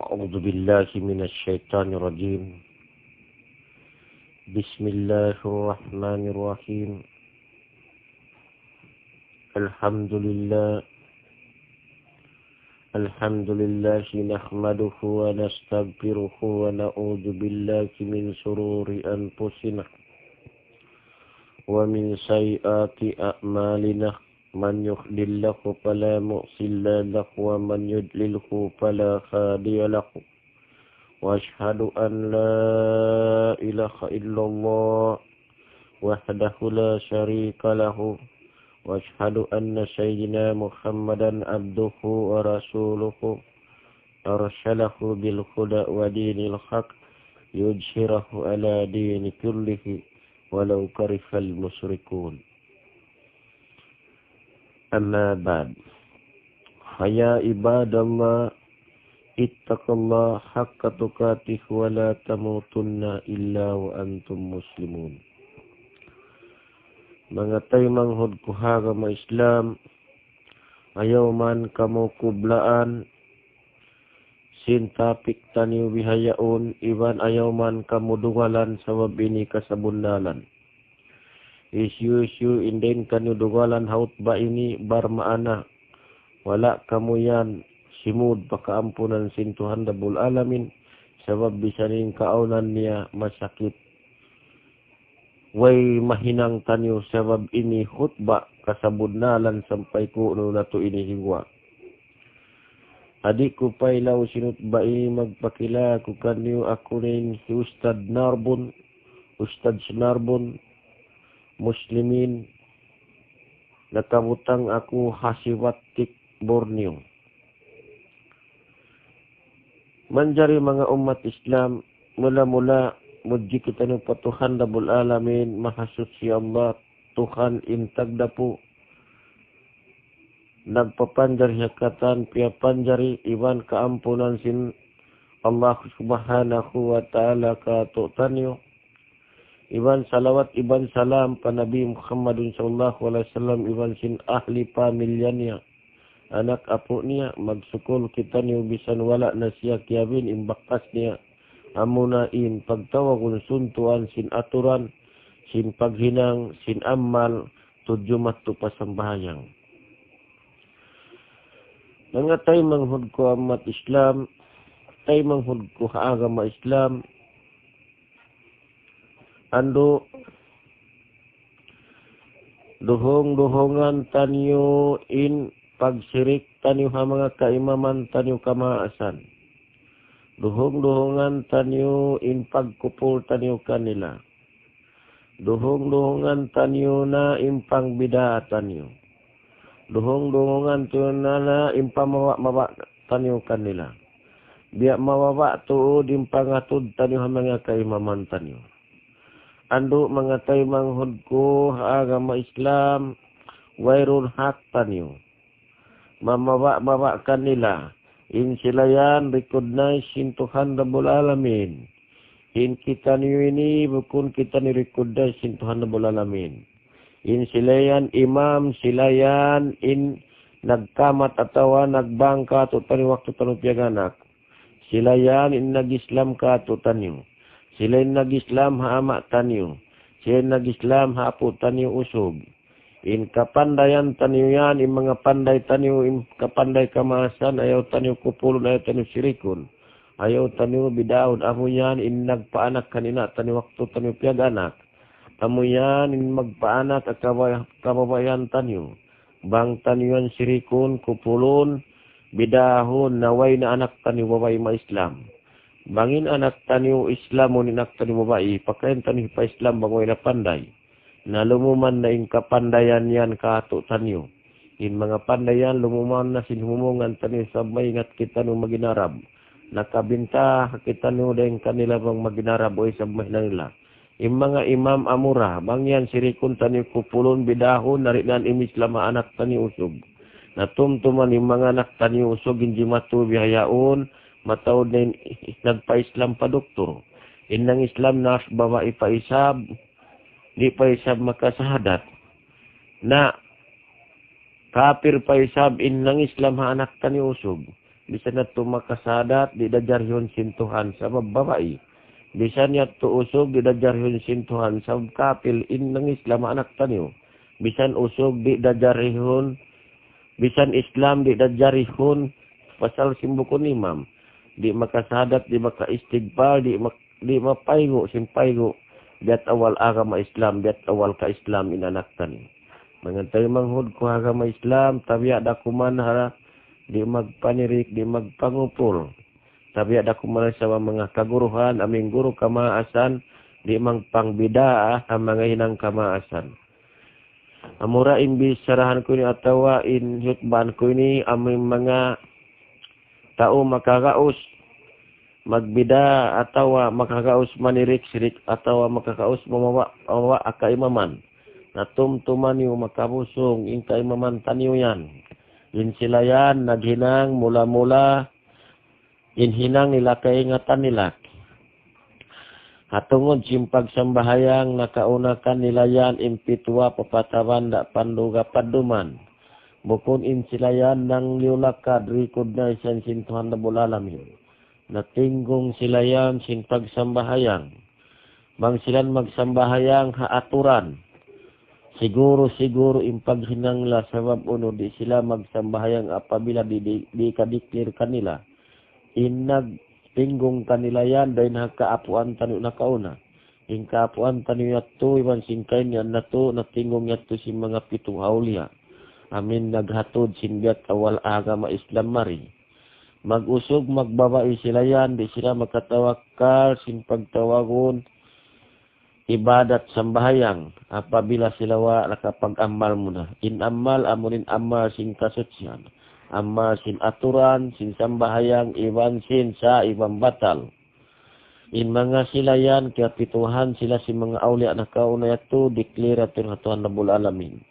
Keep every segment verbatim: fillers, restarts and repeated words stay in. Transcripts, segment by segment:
أعوذ بالله من الشيطان الرجيم. بسم الله الرحمن الرحيم. الحمد لله. الحمد لله نحمده ونستغفره ونعوذ بالله من شرور أنفسنا ومن سيئات أعمالنا. من يهد الله فلا مضل له ومن يضلله فلا هادي له. وأشهد أن لا إله إلا الله وحده لا شريك له. وأشهد أن سيدنا محمدا عبده ورسوله أرسله بالهدى ودين الحق ليظهره على الدين كله ولو كره المشركون. أما بعد، فيا عباد الله، اتقوا الله حق تقاته ولا تموتن إلا وأنتم مسلمون. Manga taymanghud ku ha agama Islam, ayaw man kamu kublaan sin topic taniyu bihaun, iban ayaw man kamu dugalan sabab ini kasabunnalan. Hisiyu-siyu in dayn kaniyu dugalan ha hutba ini, barmaana wala' kamu yan simud pa kaampunan sin Tuhan Rabbul Alamin, sabab bisan in kaawnan niya masakit. Way mahinang taniyu sabab ini hutba kasabunnalan sampay kunu' natu' ini higuwa'. Di' ku pa ilaw sin hutba ini, magpakilala ku kaniyu, aku na in hi Ustadz Narbun, Ustadz Narbun Muslimin, nakabutang aku ha Sibatik, Borneo. Manjari manga ummat Islam, mula-mula mudji kitaniyu pa Tuhan Rabbul Alamin, Mahasuchi Allah, Tuhan in tagdapu, nagpapanjari ha katan, piyapanjari iban kaampunan sin Allah Subhanahu wa Ta'ala kātu'niyu. Iban salawat, iban salam pa Nabi Muhammadun sallallahu alayhi wasallam, iban sin ahli pamilya niya, anak apu' niya, magsukul kitaniyu bisan wala' na siya kiyabin in bakas niya. Amuna in pagtawagun suntuan sin aturan, sin paghinang, sin amal, tudju madtu pa sambahayang. Manga taymanghud ku ha ummat Islam, taymanghud ku ha agama Islam, andu', duhung-duhungan taniyu in pagsirik taniyu ha manga kaimaman taniyu kamaasan. Duhung-duhungan taniyu in pagkupul taniyu kanila. Duhung-duhungan taniyu na in pangbidaa taniyu. Duhung-duhungan taniyu na, na in pamaba'-maba' taniyu kanila. Biya' mababa' tuud in pangatud taniyu ha manga kaimaman taniyu. Andu' manga taymanghud ku ha agama Islam, wayruun hak taniyu mamaba'-maba' kanila. In sila yan recognize sin Tuhan Rabbul Alamin. In kitaniyu ini bukun kitaniyu recognize sin Tuhan Rabbul Alamin. In sila yan imam, sila yan in nagkamat atawa nagbang kātu'niyu waktu taniyu piyag-anak. Sila yan in nag-Islam kātu'niyu. Sila in nag-Islam ha ama' taniyu. Sila in nag-Islam ha apu' taniyu usug. In kapandayan taniyu yan, in manga panday taniyu, in kapanday kamaasan, ayaw taniyu kupulun, ayaw taniyu sirikun. Ayaw taniyu bidaun, amu yan in nagpaanak kan ina' taniyu waktu taniyu piyag-anak. Amu yan in magpaanak ha kaba-, kababaihan taniyu. Bang taniyu yan sirikun, kupulun, bidahun, na way na anak taniyu babai ma-Islam. Bang in anak taniyu Islamun in anak taniyu babai, pakain taniyu hipa-Islam bang way na panday. Na lumuman na in kapandayan yan kātu'niyu. In manga panday yan lumuman na sin humungan taniyu, sabab maingat kitaniyu magin Arab. Nakabintaha kitaniyu dayn kanila bang magin Arab, way isab mahinang nila. In manga imam amura, bang yan sirikun taniyu, kupulun, bidahun, na di' na in Islam ha anak taniyu usug. Na tumtuman in manga anak taniyu usug, in jimatu bihaun, mataud na in nagpa-Islam pa doktor. In nang-Islam nurse babai pa isab, di' pa isab makasahadat. Na kapir pa isab in nang-Islam ha anak taniyu usug. Bisan yadtu makasahadat, di' da jarihun sin Tuhan, sabab babai. Bisan yadtu usug, di' da jarihun sin Tuhan, sabab kapil, in nang Islam anak taniyu. Bisan usug, di' da jarihun, bisan Islam, di' da jarihun, pasal sin bukun imam. Di' makasahadat, di' maka-istigfar, di' mak-, di' mapaygu', sin paygu'. Biya' awal agama Islam, biya' awal ka-Islam in anak taniyu. Manga taymanghud ku agama Islam, tabiya' da kuman ha, di' magpanirik, di' magpangupul. Tabiya' da kuman sa manga kaguruhan, amu in guru kamaasan, di' magpangbidaa, ha manga hinang kamaasan. Amura in bisarahan ku ini atawa in hutbahan ku ini, amu in manga tau makagaus magbida atawa makagaus manirik-sirik atawa makagaus mamawa-, mamawa' kaimaman. Na tumtuma niyu makabusung in kaimaman taniyu yan. In sila yan naghinang mula-mula in hinang nila kaingatan nila. Ha tungud sin pagsambahayang nakauna kanila yan in pitu papataban da' panduga paduman. Bukun in sila yan nang liyulakad recognize sin Tuhan Rabbul Alamin. Natinggung sila yan sin pagsambahayang. Bang sila magsambahayang ha aturan. Siguru-siguru in paghinang nila sabab unu di' sila magsambahayang apabila di', di', di' ka-declare kanila. In nagtinggung kanila yan, dayn ha kaapuan taniyu nakauna. In kaapuan taniyu yadtu, iban sin kain yan natu', natinggung yadtu sin manga pitu awliya. Amu in naghatud sin biya' awal agama Islam mari. Mag-usug, magbabai sila yan, di' sila makatawakkal sin pagtawagun ibadat sambahayang, apabila sila wa' nakapag-amal muna. In amal, amu in amal sin kasuchihan. Amal sin aturan, sin sambahayang, iban sin sa iban batal. In manga sila yan, kiyapituhan sila sin manga awliya nakauna yadtu, declare yadtu ha Tuhan Rabbul Alamin.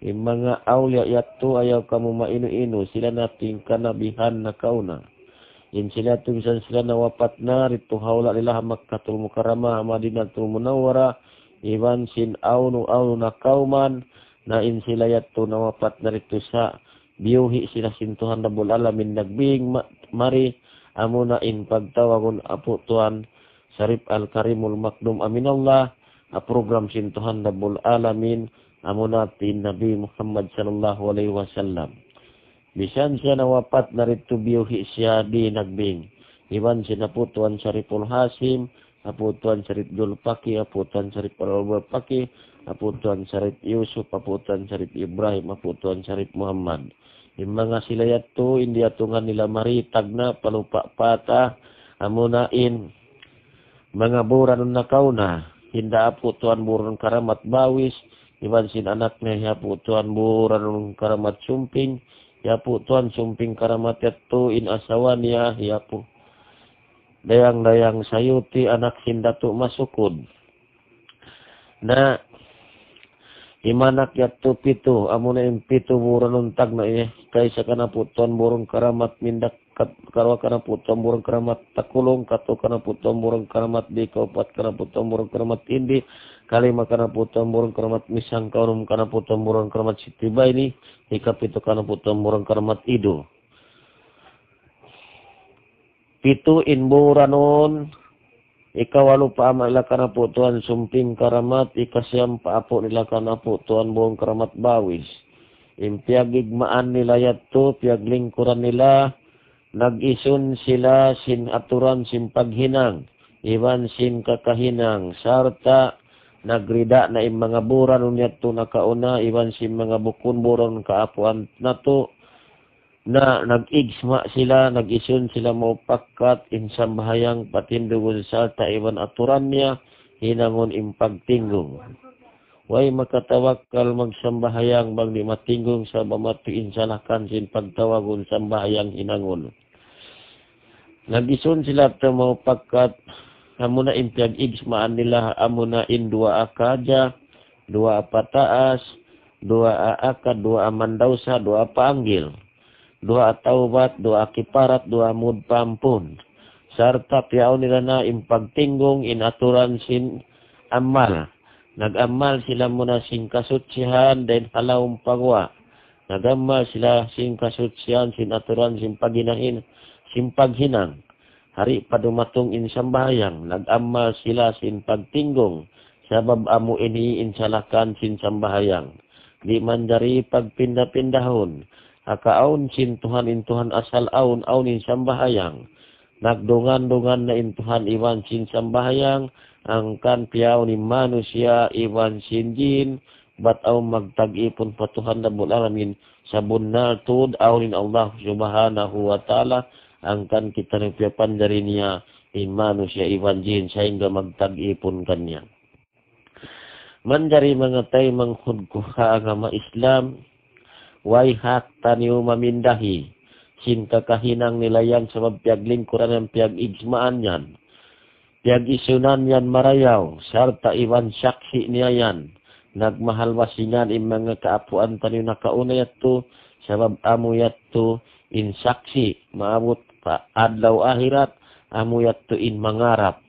In manga awliya yadtu ayaw kamu mainu-inu, sila na in kanabihan nakauna. In sila yadtu misan sila nawapat na, didtu ha hula' nila ha Makkatul Mukarramah, ha Madinatul Munawwarah, iban sin awnu-awnu na kawman, na in sila yadtu nawapat na didtu sa' biyuhi' sila sin Tuhan Rabbul Alamin nagbing ma-, mari, amuna in pagtawagun Apu' Tuan Sharif Al-Karimul Makdum Aminullah, ha program sin Tuhan Rabbul Alamin, amuna in Nabi Muhammad sallallahu alayhi wasallam. Misan siya nawapat na didtu biyuhi' siya di' nagbing. Iban sin Apu' Tuan Shariful Hasim, Apu' Tuan Sharif Dul Paki, Apu' Tuan Sharif Al Paki, Apu' Tuan Sharif Yusuf, Apu' Tuan Sharif Ibrahim, Apu' Tuan Sharif Muhammad. In manga sila yadtu, in diyatungan nila mari, tagna', palupa', pata, amuna in manga buranun nakauna, hinda Apu' Tuan Burun Karamat Bawis, iban sin anak niya hi Apu' Tuan Buranun Karamat Sumping, hi Apu' Tuan Sumping Karamat yadtu in asawa niya, hi Apu' Dayang-Dayang Sayuti, anak sin Datu' Masukud. Na, in anak yadtu pitu, amuna in pitu buranun tagna' ini, kaysa kan Apu' Tuan Burun Karamat Mindak, kat-, karuwa kan Apu' Tuan Burun Karamat Takulung, katu kan Apu' Tuan Burun Karamat Di, kaupat kan Apu' Tuan Burun Karamat Indi, kalima kan Apu' Tuan Burun Karamat Misang, kaunum kan Apu' Tuan Burun Karamat Siti Baini, ikapitu kan Apu' Tuan Burun Karamat Idu. Pitu in buranun, ikawalu pa ama' nila kan Apu' Tuan Sumping Karamat, ikasiyam pa apu' nila kan Apu' Tuan Burun Karamat Bawis. In piyagigmaan nila yadtu, piyaglingkuran nila, nag-isun sila sin aturan sin paghinang, iban sin kakahinang, sarta' nagrida na in manga buranun yadtu nakauna, iban sin manga bukun buranun kaapuan natu', na nag-ijma' sila, nag-isun sila maupakat, in sambahayang patindugun sarta' iban aturan niya, hinangun in pagtinggung. Way makatawakkal magsambahayang bang di' matinggung sabab amu yadtu in salakan sin pagtawagun sambahayang hinangun. Nag-isun sila yadtu maupakat, amuna in piyag-ijmaan nila, amuna in duwaa kaja, duwaa pataas, duwaa akad, duwaa mandawsa, duwaa paanggil, duwaa tawbat, duwaa kiparat, duwaa mud paampun. Sarta' piyaun nila na in pagtinggung in aturan sin amal. Nag-amal sila muna sin kasuchihan dayn ha lawm pa guwa'. Nag-amal sila sin kasuchian, sin aturan, sin paghinahin-, sin paghinang. Hari pa dumatung in sambahayang, nag-amal sila sin pagtinggung, sabab amu ini in salakan sin sambahayang. Di' manjari pagpinda-pindahun. Haka awn sin Tuhan, in Tuhan asal awn, awn in sambahayang. Nagdungan-dungan na in Tuhan iban sin sambahayang, hangkan piyawn in manusiya' iban sin jin, bat awn magtag-ipun pa Tuhan Rabbul Alamin. Sabunnal tuud awn in Allah Subhanahu wa Ta'ala, hangkan kitaniyu piyapanjari niya in manusiya' iban jin sahingga magtag-ipun kaniya. Manjari manga taymanghud ku ha agama Islam, way hak taniyu mamindahi sin kakahinang nila yan sabab piyaglingkuran yan, piyag-ijmaan yan, piyag-isunan yan marayaw, sarta' iban saksi' niya yan. Nagmahal basingan in manga kaapuan taniyu nakauna yadtu, sabab amu yadtu in saksi', maabut pa adlaw ahirat, amu yadtu in mangarap.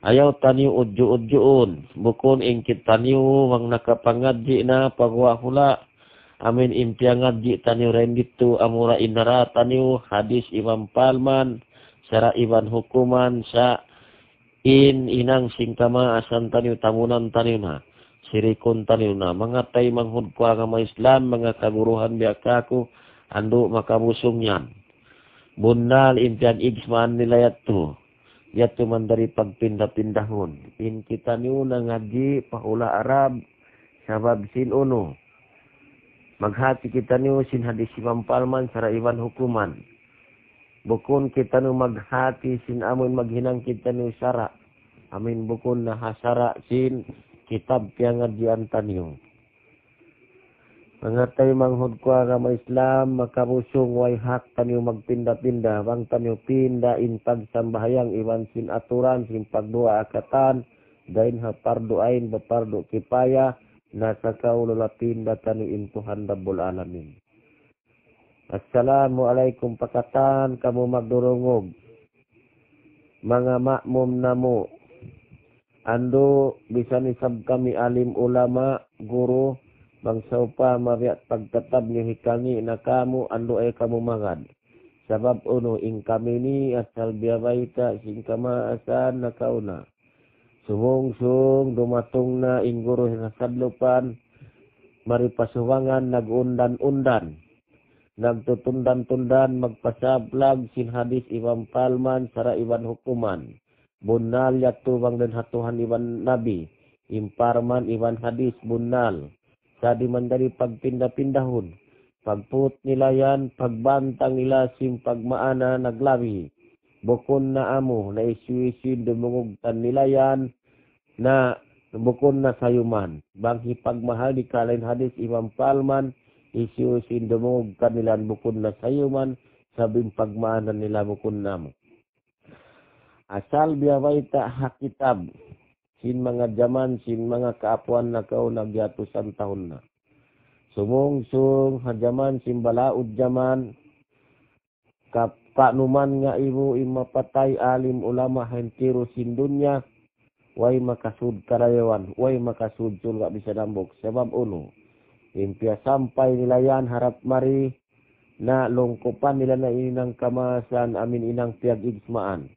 Ayaw taniyu udju-udjuun, bukun in kitaniyu bang nakapangadji' na pa guwa' hula', amin in piyangadji' taniyu dayn didtu amura in nara taniyu hadis Imam Palman, sara' iban hukuman sa' in hinang sin kamaasan taniyu, tamunan taniyu na, sirikun taniyu na. Manga taymanghud ku agama Islam, manga kaguruhan biya' kāku', andu' makabusung yan. Bunnal in piyag-ijmaan nila yadtu. Yadtu manjari pagpinda-pindahun. In kitaniyu nangadji' pa hula' Arab, sabab sin unu. Maghati kitaniyu sin hadis Imam Palman sara' iban hukuman. Bukun kitaniyu maghati sin amun maghinang kitaniyu sara'. Amin bukun na ha sara' sin kitab piyangadjian taniyu. Manga taymanghud ku agama Islam, makabusung way hak taniyu magpinda-pinda, bang taniyu pinda in pagsambahayang iban sin aturan sin pagduwaa katan, dayn ha pardu ain pa pardu kipaya, na sakaulu la pinda taniyu in Tuhan Rabbul Alamin. Assalamualaikum, pa katan kamu magdurungug. Manga ma'mum namu'. Andu', bisan isab kami alim ulama, guru, bang sawpama biya' pagtatab niyu hikangi' na kamu, andu' ay kamu magad. Sabab unu, in kami ini asal biyabayta' sin kamaasan nakauna. Sumungsung dumatung na in guru ha sadlupan, mari pa subangan nag-undan-undan. Nagtutundan-tundan magpasaplag sin hadis Imam Palman sara' iban hukuman. Bunnal yadtu bang dayn ha Tuhan iban Nabi, in parman iban hadis bunnal. Sa' di' manjari pagpinda-pindahun. Pagput nila yan, pagbantang nila sin pagmaana naglabi. Bukun na amu, na hisiyu-siyu in dumungug kan nila yan, na bukun na sayuman. Bang hipagmahal di kalain hadis Imam Palman, hisiyu-siyu in dumungug kan nila yan bukun na sayuman, sabab in pagmaana nila bukun na amu. Asal biyabayta' ha kitab, sin manga jaman, sin manga kaapuan nakauna giyatusan tahun na. Sumungsung ha jaman, sin balaud jaman, ka-, kanuman ngaibu in mapatay alim ulama ha intiru sin dunya, way makasud karayawan, way makasud surga' bisan hambuuk. Sabab unu, in piyasampay nila yan harap mari, na lungkupan nila na in hinang kamaasan amin hinang piyag-ijmaan.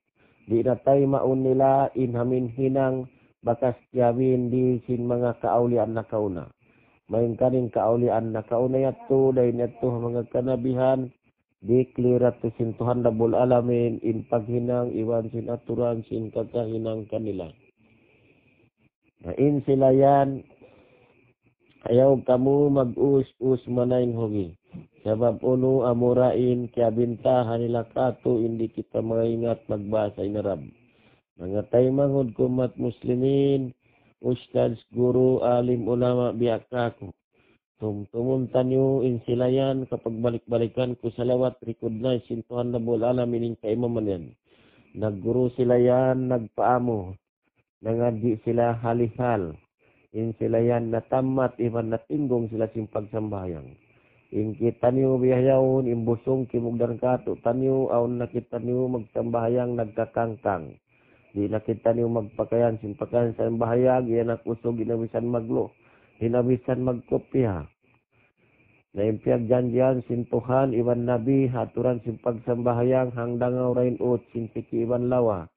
Di' na taymaun nila in amin hinang bakas kiyabindi sin manga kaawliyaan nakauna. Malayngkan in kaawliyaan nakauna yadtu, dayn yadtu ha manga kanabihan, declare yadtu sin Tuhan Rabbul Alamin, in paghinang iban sin aturan sin kakahinang kanila. Na in sila yan, ayaw kamu mag-us-us manain hugi. Sabab unu, amura in kiyabintahan nila katu', in di' kita maingat magbahasa in Arab. Manga taymanghud ku ummat muslimin, ustadz, guru, alim, ulama, biya' kāku'. Tumtumun taniyu in sila yan, kapagbalik-balikan ku salawat, recognize sin Tuhan Rabbul Alamin in kaimaman yan. Nagguru sila yan, nagpaamu. Nangadji' sila hal-ihal. In sila yan natammat iban natinggung sila sin pagsambahayang. In kitaniyu bihaun, in busung kimugdan katu' taniyu, awn na kitaniyu magsambahayang nagkakangkang. Di' na kitaniyu magpakayan sin pakayan sambahayang, iyanak usug, inabisan maglu, inabisan magkupya. Na in piyagjanjian sin Tuhan iban Nabi ha aturan sin pagsambahayang hangdangaw ra in ut sin siki iban lawa.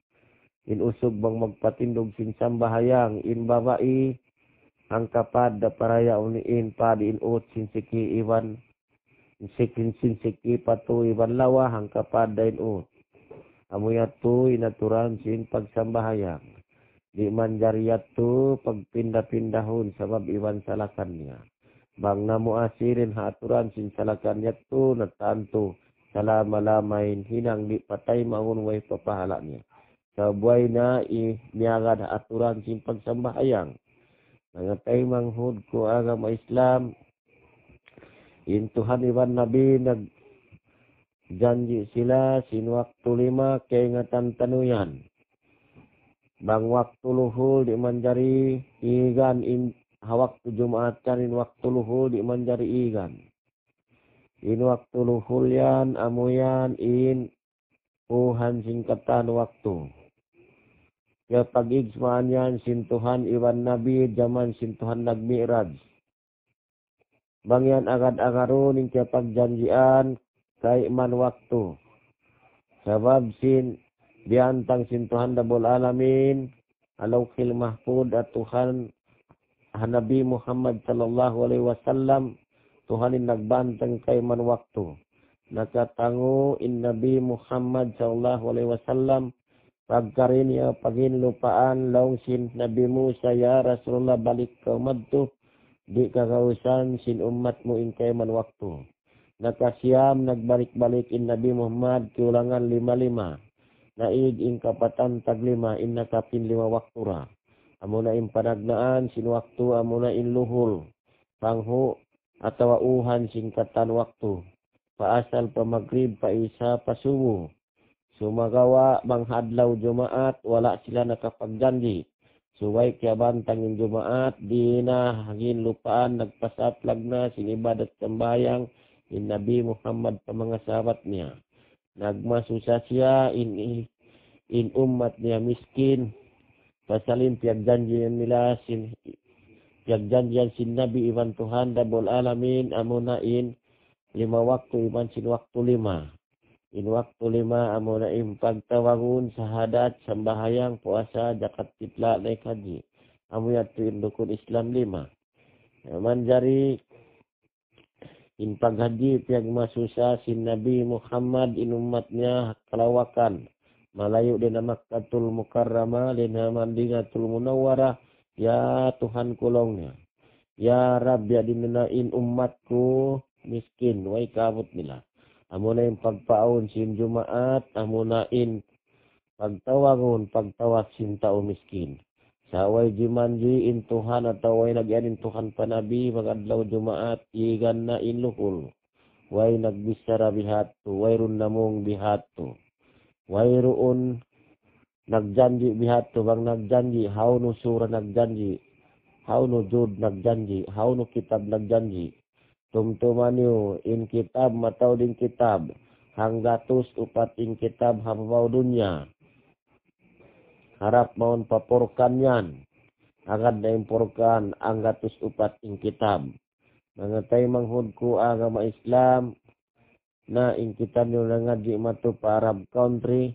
In usug bang magpatindug sin sambahayang, in babai hangkapad da parayaun in padi in ut sin siki iban siki, sin siki patu iban lawa hangkapad da in ut. Amu yadtu in aturan sin pagsambahayang. Di' manjari yadtu pagpinda-pindahun sabab iban salakan niya. Bang namu' asirin ha aturan sin salakan yadtu, na tantu salama-lama in hinang di' patay maun way pa pahala' niya. Sabab way na i-, miyagad ha aturan sin pagsambahayang. Manga taymanghud ku agama Islam, in Tuhan iban Nabi nagjanji' sila sin waktu lima kaingatan taniyu yan. Bang waktu luhul di' manjari igan in, ha waktu Jumaat yan in waktu luhul di' manjari igan. In waktu luhul yan, amu yan in uhan sin katan waktu. Kiyapag-ijma'an yan sin Tuhan iban Nabi jaman sin Tuhan nagmi'raj. Bang yan agad-agarun in kiyapagjanjian kayman waktu. Sabab sin biyantang sin Tuhan Rabbul Alamin, ha Lawhil Mahfud ha Tuhan, ha Nabi Muhammad sallallahu alayhi wasallam, Tuhan in nagbantang kayman waktu. Nakatangu in Nabi Muhammad sallallahu alayhi wasallam, pagkari niya paginlupaan, laung sin Nabi Musa, "Ya Rasulullah, balik kaw madtu, di' kagausan sin ummat mu in kayman waktu." Nakasiyam, nagbalik-balik in Nabi Muhammad, kiyulangan lima-lima. Naig in kapatan taglima, in nakapin lima waktu ra. Amuna in panagnaan sin waktu, amuna in luhul, panghu', atawa uhan sin katan waktu. Pa asal, pa magrib, pa isa, pa subu. Sumagawa' bang ha adlaw Jumaat, wala' sila nakapagjanji'. Subay kiyabantang in Jumaat, di' na ginlupaan, nagpasaplag na sin ibadat sambahayang in Nabi Muhammad pa manga sahabat niya. Nagmasusa siya in, in ummat niya miskin. Pasal in piyagjanjian nila sin, piyagjanjian sin Nabi iban Tuhan Rabbul Alamin, amuna in lima waktu iban sin waktu lima. In waktu lima amuna in pagtawagun, sahadat, sambahayang, puasa, jakat, pitla, naik haji. Amu yadtu in rukun Islam lima. Na manjari in paghaji piyagmasusa sin Nabi Muhammad in ummat niya ha kalawakan. Malayu' dayn ha Makkatul Mukarramah, dayn ha Madinatul Munawwarah, ya Tuhan ku laung niya. Ya Rabb, ya di' na in ummat ku miskin, way kaabut nila. Amuna in pagpaawn sin Jumaat, amuna in pagtawagun, pagtawag sin tau miskin. Sa' way jimanji' in Tuhan atawa way nag-iyan in Tuhan pa Nabi, bang adlaw Jumaat, igan na in luhul. Way nagbichara bihadtu, wayruun namung bihadtu. Wayruun nagjanji' bihadtu, bang nagjanji', hawnu sura nagjanji', hawnu juz nagjanji', hawnu kitab nagjanji'. Tumtuma niyu in kitab, mataud in kitab, hanggatus upat in kitab ha babaw dunya. Harap mawn pa Purqan yan. Agad na in Purqan, hanggatus upat in kitab. Manga taymanghud ku agama Islam, na in kitaniyu nangadji' madtu pa Arab country,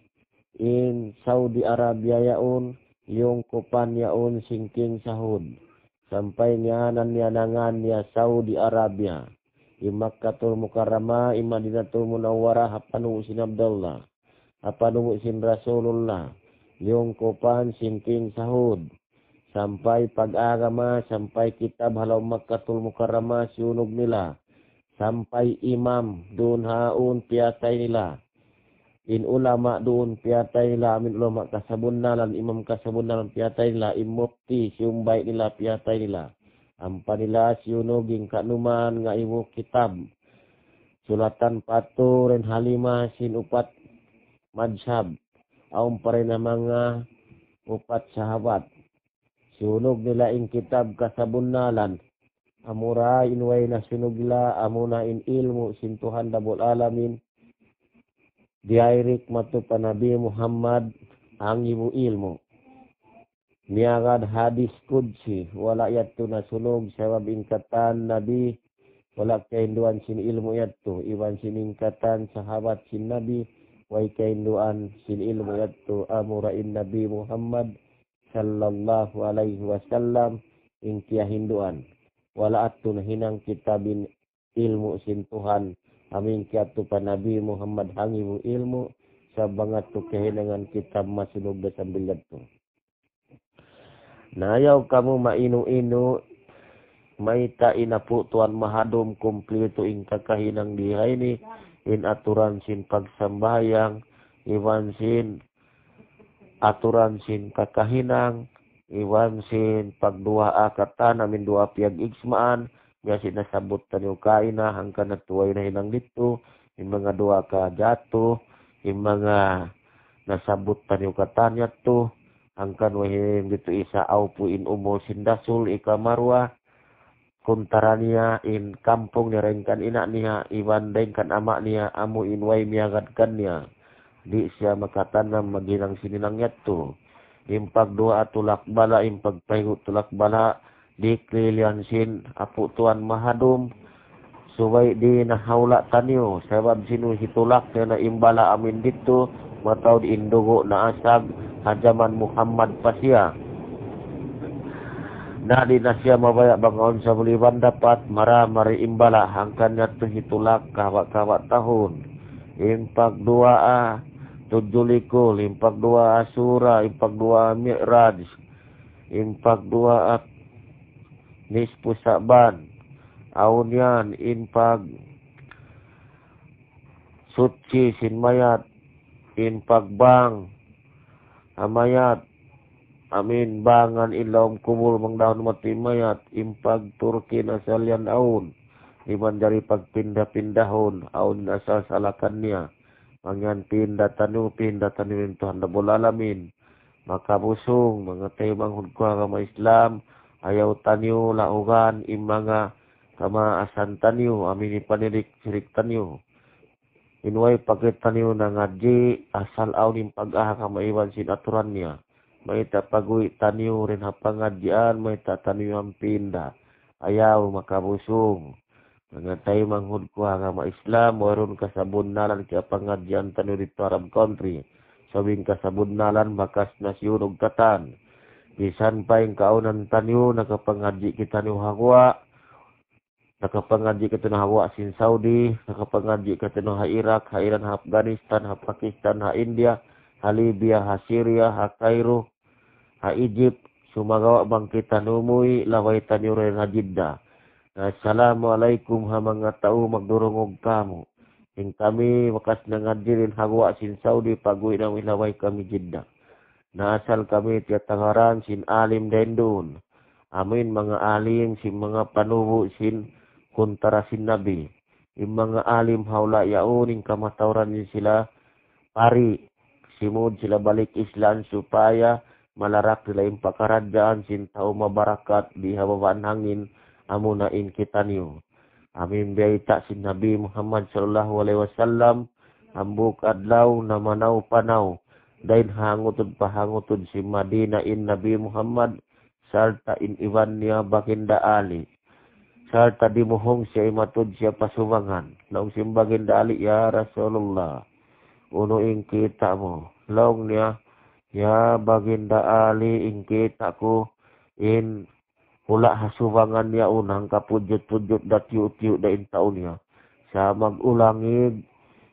in Saudi Arabia yaun, liyungkupan yaun sin King Saud. Sampay ngiyanan niya na ngan niya Saudi Arabia. In Makkatul Mukarramah, in Madinatul Munawwarah, ha panubu' sin Abdullah, ha panubu' sin Rasulullah, liyungkupan sin King Saud. Sampay pag-agama, sampay kitab ha lawm Makkatul Mukarramah, siyunug nila. Sampay imam, duun haun piyatay nila. In ulama duun piyatay nila, amin ulama kasabunnalan, imam kasabunnalan piyatay nila, in mufti, siyumbay nila, piyatay nila. Ampa nila siyunug in kanuman ngaibu kitab. Sulatan pa tuud dayn ha lima sin upat madhhab. Awn pa dayn ha manga upat sahabat. Siyunug nila in kitab kasabunnalan. Amura in way nasunug nila, amuna in ilmu' sin Tuhan Rabbul Alamin. Direct madtu pa Nabi Muhammad, hangibu ilmu'. Miyagad hadis qudsi, wala' yadtu nasunug sabab in katan Nabi wala' kahinduan sin ilmu' yadtu, iban sin in katan sahabat sin Nabi, way kahinduan sin ilmu' yadtu, amura in Nabi Muhammad sallallahu alayhi wasallam, in kiyahinduan. Wala' yadtu nahinang kitab in ilmu' sin Tuhan, amu in kiyadtu pa Nabi Muhammad hangibu ilmu', sa' bang yadtu kahinangan kitab masunug da sambil yadtu. Na ayaw kamu mainu-inu, mayta' in Apu' Tuwan Mahadum kumplitu in kakahinang di ha ini, in aturan sin pagsambahayang, iban sin aturan sin kakahinang, iban sin pagduwaa katan amu in duwaa piyag-igsmaan, biya' sin nasabbut taniyu kaina, hangkan na tuway nahinang didtu, in manga duwaa kahajatu, in manga nasabbut taniyu katan yadtu, hangkan way hinang didtu isa awpu in umul sin Rasul, ikaruwa, kuntara niya in kampung niya, dayn kan ina' niya, iban dayn kan ama' niya, amu in way miyagad kaniya. Di' siya makatanam maghinang sin hinang yadtu. In pagduwaa tulak bala', in pagpahingu' tulak bala', diklilian sin Apu' Tuwan Mahadum, subay di' na ha hula' taniyu, sabab sin hitulak niya na in bala' amu in didtu, mataud in dugu' naasag ha jaman Muhammad pa siya. Na di' na siya mabaya' bang awn sabuliban dapat, mara-mari in bala', hangkan yadtu hitulak kahaba'-kahaba' tahun. In pagduwaa tudju likul, in pagduwaa Asura, in pagduwaa Mi'raj, in pagduwaa nispu Sa'ban, awn yan, in pag suchi sin mayat, in pagbang ha mayat, amu in bangan in lawm kubul bang da ha mati mayat, in pagturki na salian awn, iban jari pagpinda-pindahun, awn in asal salakan niya. Bang yan pinda taniyu, pinda taniyu in Tuhan Rabbul Alamin. Makabusung, manga taymanghud ku ha agama Islam, ayaw taniyu laugan in manga kamaasan taniyu, amu in panirik-sirik taniyu. In way pa kitaniyu nangadji', asal awn in pag-agama iban sin aturan niya. Mayta' pag'uwi' taniyu dayn ha pangadjian, mayta' taniyu yan pinda. Ayaw, makabusung. Manga taymanghud ku ha agama Islam, wayruun kasabunnalan kiyapangadjian taniyu didtu Arab country. Sabab in kasabunnalan bakas na siyunug katan. Bisan pa in kaawnan taniyu, nakapangadji' kitaniyu ha guwa', nakapangadji' kitaniyu ha guwa' sin Saudi, nakapangadji' kitaniyu ha Iraq, ha Iran, ha Afghanistan, ha Pakistan, ha India, ha Libya, ha Syria, ha Cairo, ha Egypt, sumagawa' bang kitaniyu umuwi', labay taniyu dayn ha Jeddah. Na, "Assalamu alaykum ha manga tau magdurungug kāmu'. In kami bakas nangadji' dayn ha guwa' sin Saudi, pag'uwi' namu' labay kami Jeddah." Na asal kami tiyatagaran sin alim dayn duun. Amu in manga alim sin manga panubu' sin kuntara sin Nabi. In manga alim ha hula' yaun in kamatauran niya sila pari, simud sila balik Islam supaya malarak nila in pakaradjaan sin tau mabarakat di ha babaan hangin, amuna in kitaniyu. Amu in biyayta' sin Nabi Muhammad sallallahu alayhi wasallam, hambuuk adlaw namanaw-panaw, dayn ha hangutud pa hangutud sin Madina in Nabi Muhammad, sarta' in iban niya Baginda Ali. Sarta' dimuhung siya, imatud siya pa subangan. Laung sin Baginda Ali, "Ya Rasulullah, unu in kita' mu?" Laung niya, "Ya Baginda Ali, in kita' ku, in hula' ha subangan yaun, hangkapudjut-pudjut da tiyu'-tiyu' da in tau niya. Sa' mag-ulangig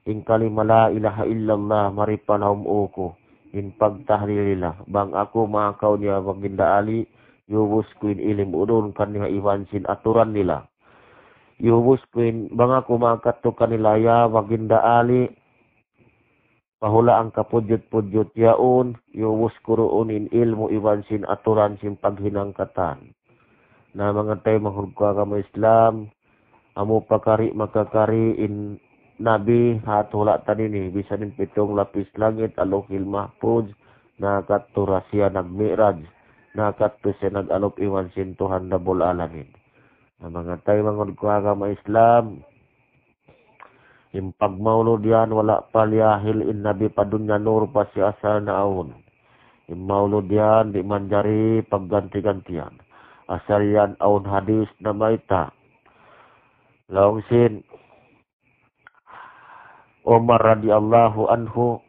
in kalima la ilaha illallah, mari pa lawm ū ku, in pagtahlil nila. Bang aku makaw niya, Baginda Ali, iyubus ku in ilimu' duun kanila iban sin aturan nila. Iyubus ku in, bang aku makadtu kanila, ya Baginda Ali, pa hula' hangkapudjut-pudjut yaun, iyubus ku duun in ilmu' iban sin aturan sin paghinang katan." Na, manga taymanghud ku ha agama Islam, amu pakari makakari in Nabi ha hula' ta ini, bisan in pitung lapis langit, Lauhil Mahfuz, nakadtu da siya nag-Mi'raj, nakadtu siya nag-alup iban sin Tuhan Rabbul Alamin. Na, manga taymanghud ku ha agama Islam, in pagmaulud yan wala' pa liyahil in Nabi pa dunya, nur pa siya asal naawn. In maulud yan di' manjari pagganti-gantian. Asal yan awn hadis namayta'. Laung sin Umar radiyallahu anhu,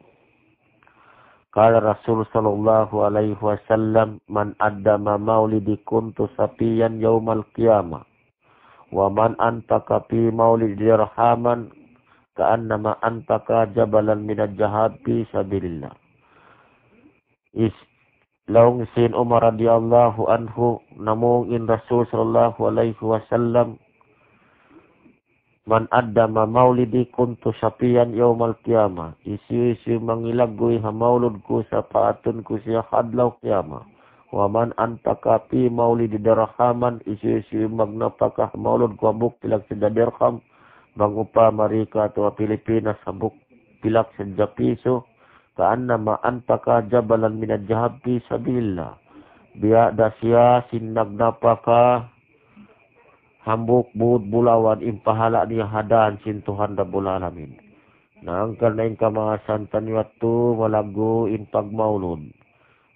قال رسول صلى الله عليه وسلم: من عظم مولدي كنت شفيعا يوم القيامة، ومن أنفق في مولدي درهما كأنما أنفق جبلا من الذهب في سبيل الله. Is, laung sin Umar radiyallahu anhu, namung in Rasul sallallahu alayhi wasallam, من عظم مولدي كنت شفيعا يوم القيامة. Hisiyu-siyu mangilagguy ha maulud ku, sapaatun ku siya ha adlaw qiyamah. ومن أنفق في مولدي درهما, hisiyu-siyu magnapaka ha maulud ku hambuuk pilak sadja dirham, bang upama di katu' ha Pilipinas hambuuk pilak sadja piso, كأنما أنفق جبلا من الذهب في سبيل الله. Biya' da siya sin nagnapaka hambuuk buhut bulawan in pahala' niya ha dān sin Tuhan Rabbul Alamin. Na hangkan na in kamaasan taniyu yadtu malaggu' in pagmaulud.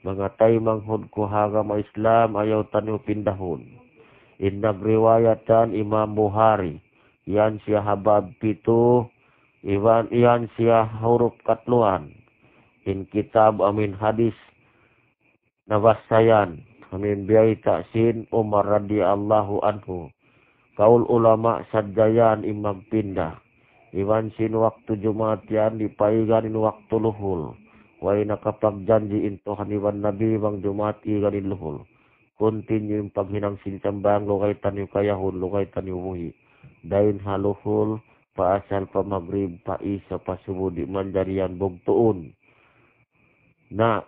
Manga taymanghud ku ha agama Islam, ayaw taniyu pindahun. In nagriwayat yan Imam Bukhari, yan siya ha bab pitu, iban yan siya ha hurup katluan. In kitab amin hadis nabassa yan, amin biyayta' sin Umar radiyallahu anhu. Kaul ulama sadja yan in magpinda. Iban sin waktu Jumaat yan dipaigan in waktu luhul. Way nakapagjanji' in Tuhan iban Nabi bang Jumaat igan in luhul. Continue in paghinang sin sambahayang, lugay taniyu kayahun, lugay taniyu buhi'. Dayn ha luhul, pa asal, pa magrib, pa isa, pa subu, di' manjari yan bugtuun. Na,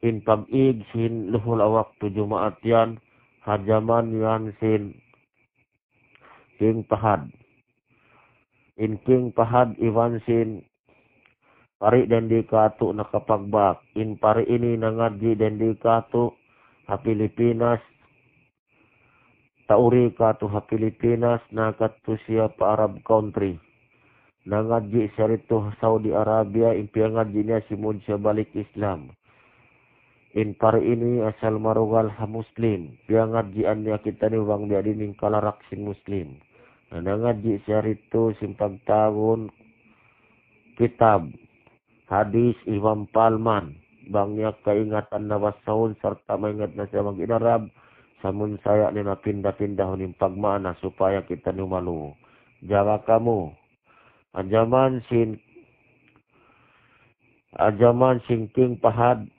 in pag-ig sin luhul ha waktu Jumaat yan, ha jaman yan sin King Fahad. In King Fahad iban sin pari' dayn di katu' nakapagbak. In pari' ini nangadji' dayn di katu' ha Pilipinas, tauri katu' ha Pilipinas, nakadtu siya pa Arab country. Nangadji' siya didtu ha Saudi Arabia, in piyangadji' niya simud siya balik Islam. In pari' ini asal marugal ha Muslim. Piyangadjian niya kitaniyu bang biya' diin in kalarak sin Muslim. Na nangadji' siya didtu sin pagtawagun kitab hadis Imam Palman. Bang niya kaingatan na basahun sarta' maingat na siya mag-inarab, samun saya' niya na pinda-pindahun in pagmaana supaya kitaniyu maluhu. Jaga kamu. Ha jaman sin, ha jaman sin King Fahad,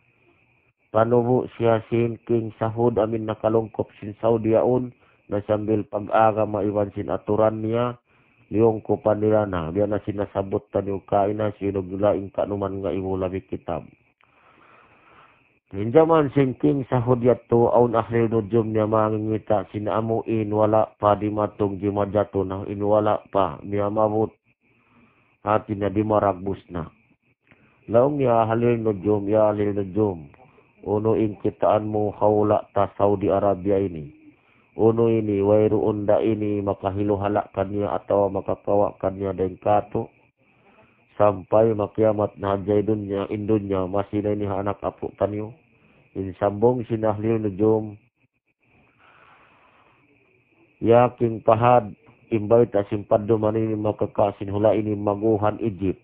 panubu' siya sin King Saud amin nakalungkup sin Saudi yaun, na sambil pag-agama iban sin aturan niya, liyungkupan nila na, biya' na sin nasabbut taniyu kaina, sinug nila in ka'numan ngaibu labi kitab. In jaman sin King Saud yadtu, awn ahlil nujum niya mangingita' sin amu in wala' pa dimatung jimajatu na, in wala' pa miyamabut, hati niya dimaragbus na. Laung niya ahlil nujum, ya ahlil nujum, unu in kitaan mu ha hula' ta Saudi Arabia ini? Unu ini, wayruun da ini makahiluhala' kaniya atawa makakawa' kaniya dayn kātu'? Sampay makiyamat na hadja in dunya, in dunya, masi na ini ha anak apu' taniyu. In sambung sin ahlil nujum, ya King Fahad, in bayta' sin padduman ini makaka' sin hula' ini maguhan Egypt.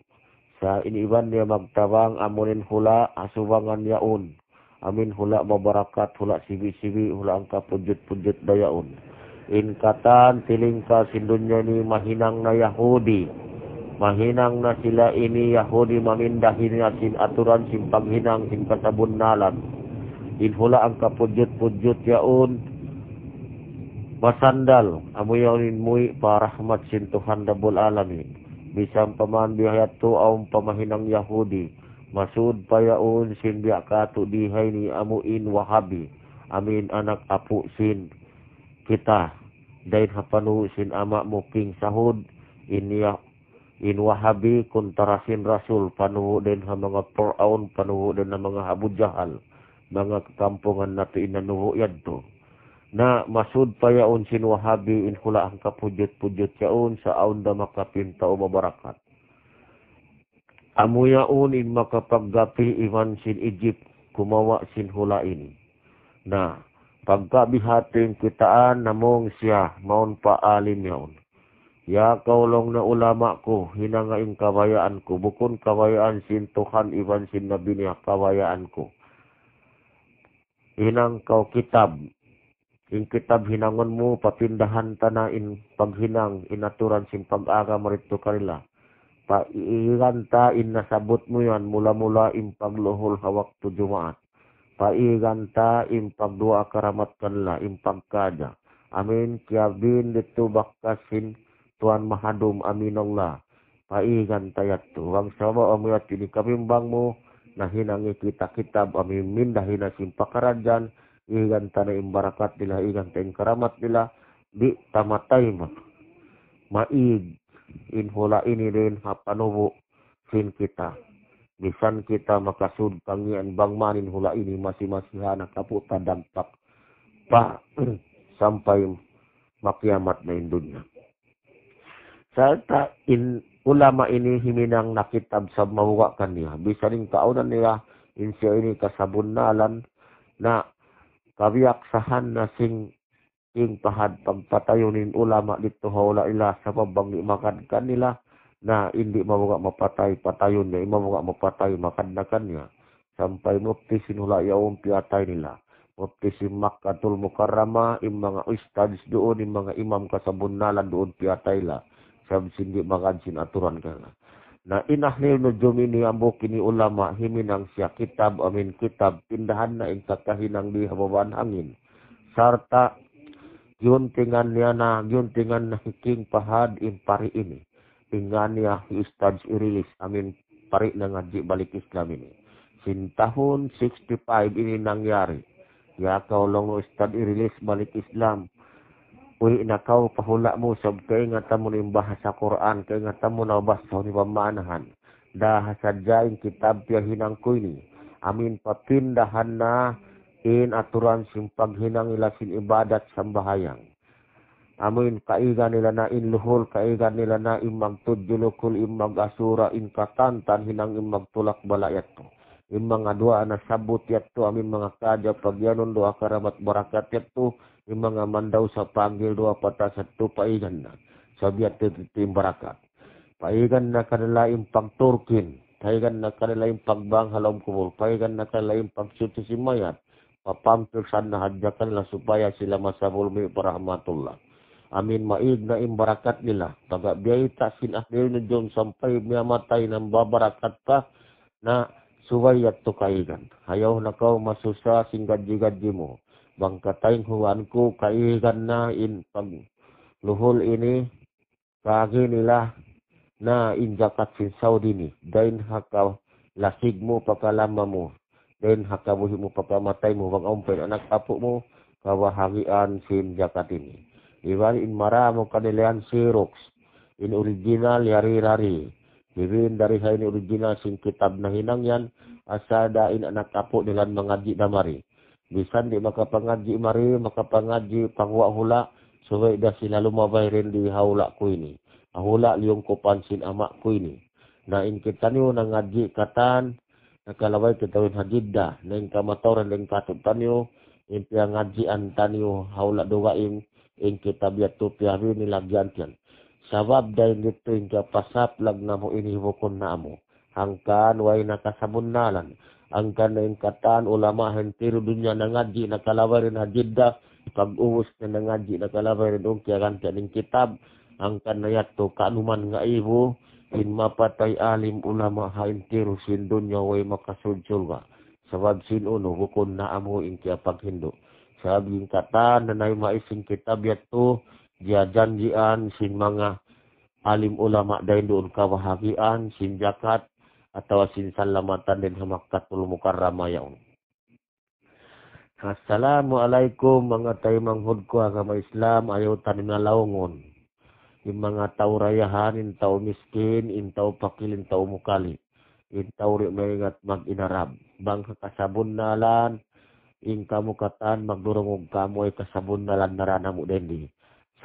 Sa' in iban niya magtabang amuin hula' asubangan yaun. Amin hula' mabarakat, hula' sibi'-sibi', hula' hangka pudjut-pudjut da yaun. In katan tilingkal sin dunya ini mahinang na Yahudi. Mahinang na sila ini Yahudi, mamindahi na sin aturan sin paghinang sin kasabunnalan. In hula' hangka pudjut-pudjut yaun masandal, amu yaun in muwi' pa rahmat sin Tuhan Rabbul Alamin. Misan pa man biya' hādtu awn pa mahinang Yahudi, masud pa yaun sin biya' kātu' di ha ini amu in Wahabi, amin anak apu' sin kita. Dayn ha panubu' sin ama' mu King Saud, in ya-, in Wahabi kuntara sin Rasul, panubu' dayn ha manga Piraun, panubu' dayn ha manga Abu Jahal, manga kakampungan natu' in nanubu' yadtu. Na masud pa yaun sin Wahabi in hula' hangka pudjut-pudjut yaun sa' awn da makapin tau mabarakat. Amu yaun in makapaggapi iban sin Egypt kumawa' sin hula' ini. Na, pagka bihādtu in kitaan, namung siya, mawn pa alim yaun. Ya kaw laung na ulama ku, hinanga in kabayaan ku, bukun kabayaan sin Tuhan iban sin Nabi niya, kabayaan ku. Hinang kaw kitab. In kitab hinangun mu, papindahan ta na in paghinang, in aturan sin pag-agama didtu kanila. Paigan ta in nasabbut mu yan, mula-mula in pagluhul ha waktu Jumaat. Paigan ta in pagduwaa karamat kanila, in pagkaja. Amin, kiyabin didtu bakas sin Tuhan Mahadum, amin Allah. Paigan ta yadtu. Bang sabab amu yadtu ini kabimbang mu, na hinangi kita kitab, amin minda hina sin pakaradjan, igan ta na in barakat nila, igan ta in karamat nila, di' ta matay ma. Maig in hula' ini dayn ha panubu' sin kita. Misan kita makasud kangīan bang man in hula' ini masi-masiha na kapu' tadagpak pa sampay makiyamat na in dunya. Sarta' in ulama ini himinang na kitab sa mabuga' kaniya. Bisan in kaunan nila, in siya ini kasabunnalan na kabiyaksahan na sin king pahad pagpatayun in ulama didtu ha hula' nila sabab bang di' magad kanila, na in di' mabuga' mapatay, patayun niya, in mabuga' mapatay, magad na kaniya. Sampay mufti sin hula' yaun piyatay nila. Mufti sin Makkatul Mukarramah, in manga ustadz duun, in manga imam kasabunnalan duun piyatay nila. Sabab sin di' magad sin aturan kanila. Na in Ahlil Nujum ini, ambuk ini ulama, himinang siya kitab, amin kitab, pindahan na in kakahinang di ha babaan hangin. Sarta' giyuntingan niya na, giyuntingan na hi King Pahad in pari ini. Tingan niya hi Ustadz Irilis, amin pari nangadji' balik Islam ini. Sin tahun sixty-five ini nangyari. Ya kaw laung Ustadz Irilis balik Islam. Uwi' na kaw pa hula' mu, sabab kaingatan mu na in bahasa Qur'an, kaingatan mu na bahasa ini pamanahan. Daha sadja in kitab piyahinang ku ini. Amin papindahan na in aturan sin paghinang nila sin ibadat sambahayang. Amin kaigan nila na in luhul, kaigan nila na in magtudju lukul, in mag-asura, in katantan hinang in magtulak bala' yadtu. In manga duwaa nasabbut yadtu, amin manga kaja pagiyanun duwaa karamat barakat yadtu, in manga mandaw sa panggil duwaa patas yadtu paigan na. Sabab yadtu in barakat. Paigan na kanila in pagturkin, paigan na kanila in pagbang ha lawm kubul, paigan na kanila in pagsuchi sin mayat, papampirsan na hadja kanila supaya sila masabul mi pa rahmatullah. Amin maig na in barakat nila. Taga biyayta' sin Ahlil Nujum sampay miyamatay na babarakat pa na subay yadtu kaigan. Ayaw na kaw masusa sin gadji-gadji mu. Bang kataynghungan ku kaigan na in pagluhul ini, kaagi nila na in jakat sin sawd ini, dayn ha kalasig mu pa kalama mu, dayn ha kabuhi' mu pa kamatay mu, bang awn pa in anak apu' mu, kabahagian sin jakat ini. Iban in mara mu kanila yan Xerox, in original yari-yari. Hibin dari ha ini original sin kitab nahinang yan, asal da in anak apu' nila mangadji' da mari. Bisan di' makapangadji' mari, makapangadji' pa guwa' hula', subay da sila lumabay dayn di ha hula' ku ini. Ha hula' liyungkupan sin ama' ku ini. Na in kitaniyu nangadji' katan, nakalabay kitaniyu ha Jeddah. Na in kamatauran dayn kātu'niyu, in piyangadjian taniyu ha hula' dugaing, in kitab yadtu piyabi nila giyantian. Sabab dayn didtu in kiyapasaplag namu' ini bukun na amu. Hangkan way na kasabunnalan. Hangkan na in katan ulama ha intiru dunya nangadji' nakalabay dayn ha Jeddah. Pag-ubus na nangadji' nakalabay dayn duun kiyagantian in kitab. Hangkan na yadtu kaanuman ngaibu in mapatay alim ulama ha intiru sin dunya way makasud surga'. Sabab sin unu bukun na amu in kiyapaghindu'. Sabab in katan nanay mais in kitab yadtu, diyajanjian sin manga alim ulama dayn duun kabahagian sin jakat atawa sin salamatan dayn ha Makkatul Mukarramah yaun. Assalamu alaykum, manga taymanghud ku agama Islam, ayaw taniyu na laungun. In manga tau dayahan, in tau miskin, in tau pakil, in tau mukali. In tau di' maingat mag-inarab. Bang ha kasabunnalan, in kamu katan magdurungug kamu ay kasabunnalan nara namu' dayn di.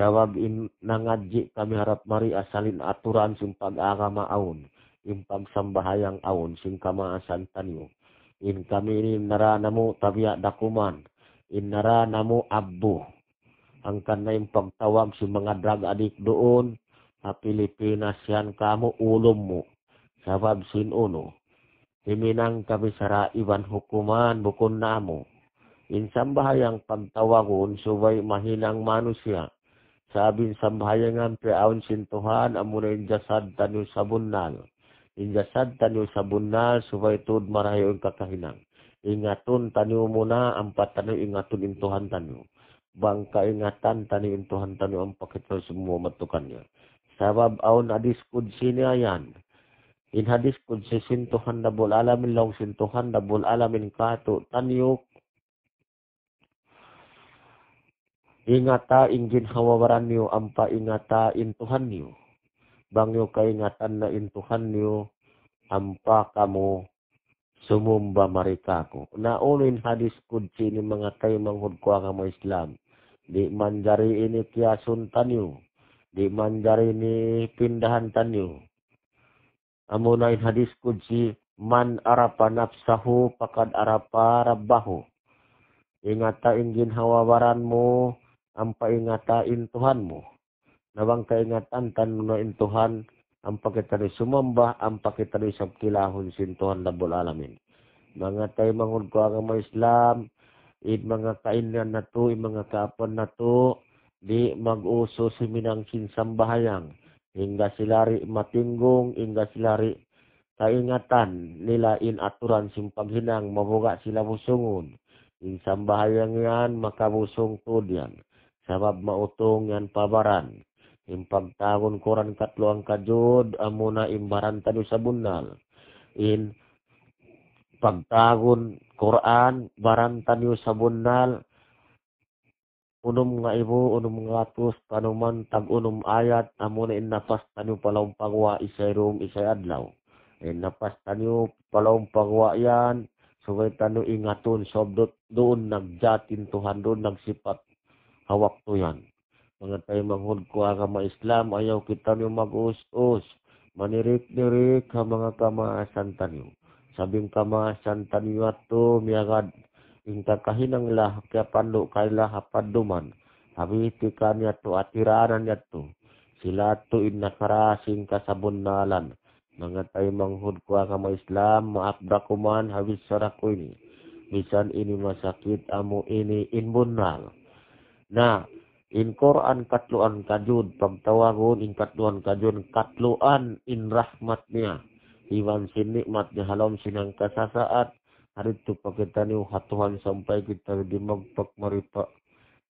Sabab in nangadji' kami harap mari asal in aturan sin pag-agama awn, in pagsambahayang awn, sin kamaasan taniyu. In kami ini nara namu' tabiya' dakuman, in nara namu' abbu. Hangkan na in pagtawag sin manga drug addict duun, ha Pilipinas yan kamu ulum mu. Sabab sin unu, himinang kabisara iban hukuman bukun namu. In sambahayang pagtawagun subay mahinang manusiya'. Sabab in sambahayangan piyaawn sin Tuhan amuna in jasad taniyu sabunnal. In jasad taniyu sabunnal subay tuud marayaw in kakahinang. Ingatun taniyu muna ampa taniyu ingatun in Tuhan taniyu. Bang kaingatan taniyu in Tuhan taniyu ampa kita sumuma matukan niya. Sabab awn hadis qudsi niya yan. In hadis qudsi sin Tuhan Rabbul Alamin, laung sin Tuhan Rabbul Alamin katu' taniyu, ingata in ginhawa-baran niyu ampa ingata in Tuhan niyu. Bang niyu kaingatan na in Tuhan niyu ampa kamu sumumba mari kāku'. Na unu in hadis qudsi ini manga taymanghud ku agama Islam? Di' manjari ini kiyasun taniyu. Di' manjari ini pindahan taniyu. Amuna in hadis qudsi, "Man arafa nafsahu faqad arafa rabbahu." Ingata in ginhawa-baran mu, ampa ingata in Tuhan mu. Na bang kaingatan taniyu na in Tuhan, ampa kita di' sumamba, ampa kita di' isab kilahun sin Tuhan Rabbul Alamin. Manga taymanghud ku agama Islam, in manga kainan natu', in manga kaapuan natu', di' mag-usus himinang sin sambahayang. Hangga sila di' matinggung, hangga sila di' kaingatan nila in aturan sin paghinang, mabuga' sila busungun. In sambahayang yan, makabusung tuud yan. Sabab mautung yan pa baran. In pagtawagun Qur'an katluan kajud, amuna in baran taniyu sabunnal. In pagtawagun Qur'an, baran taniyu sabunnal, unum ngaibu, unum ngatus, tanuman, tag-unum ayat, amuna in napas taniyu pa lawm pa guwa', isab dum, isab adlaw. In napas taniyu pa lawm pa guwa' yan, subay taniyu ingatun, sabab duun nagjat in Tuhan, duun nagsipat ha waktu yan. Manga taymanghud ku agama Islam, ayaw kitaniyu mag-us-us, manirik-nirik ha manga kamaasan taniyu. Sabab in kamaasan taniyu yadtu miyagad in kakahinang nila, kiyapandu' kanila ha padduman. Habiti kaniya yadtu, atiranan yadtu. Sila yadtu in nakarasing kasabunnalan. Manga taymanghud ku agama Islam, maap da ku man ha bichara ku ini. Misan ini masakit, amu ini in bunnal. Na, in Qur'an katluan kajud, pagtawagun in katluan kajud, katluan in rahmat niya. Iban sin nikmat niya ha lawm sin hangka sasaat, haritu pa kitaniyu ha Tuhan sampay kita di' magpakmari pa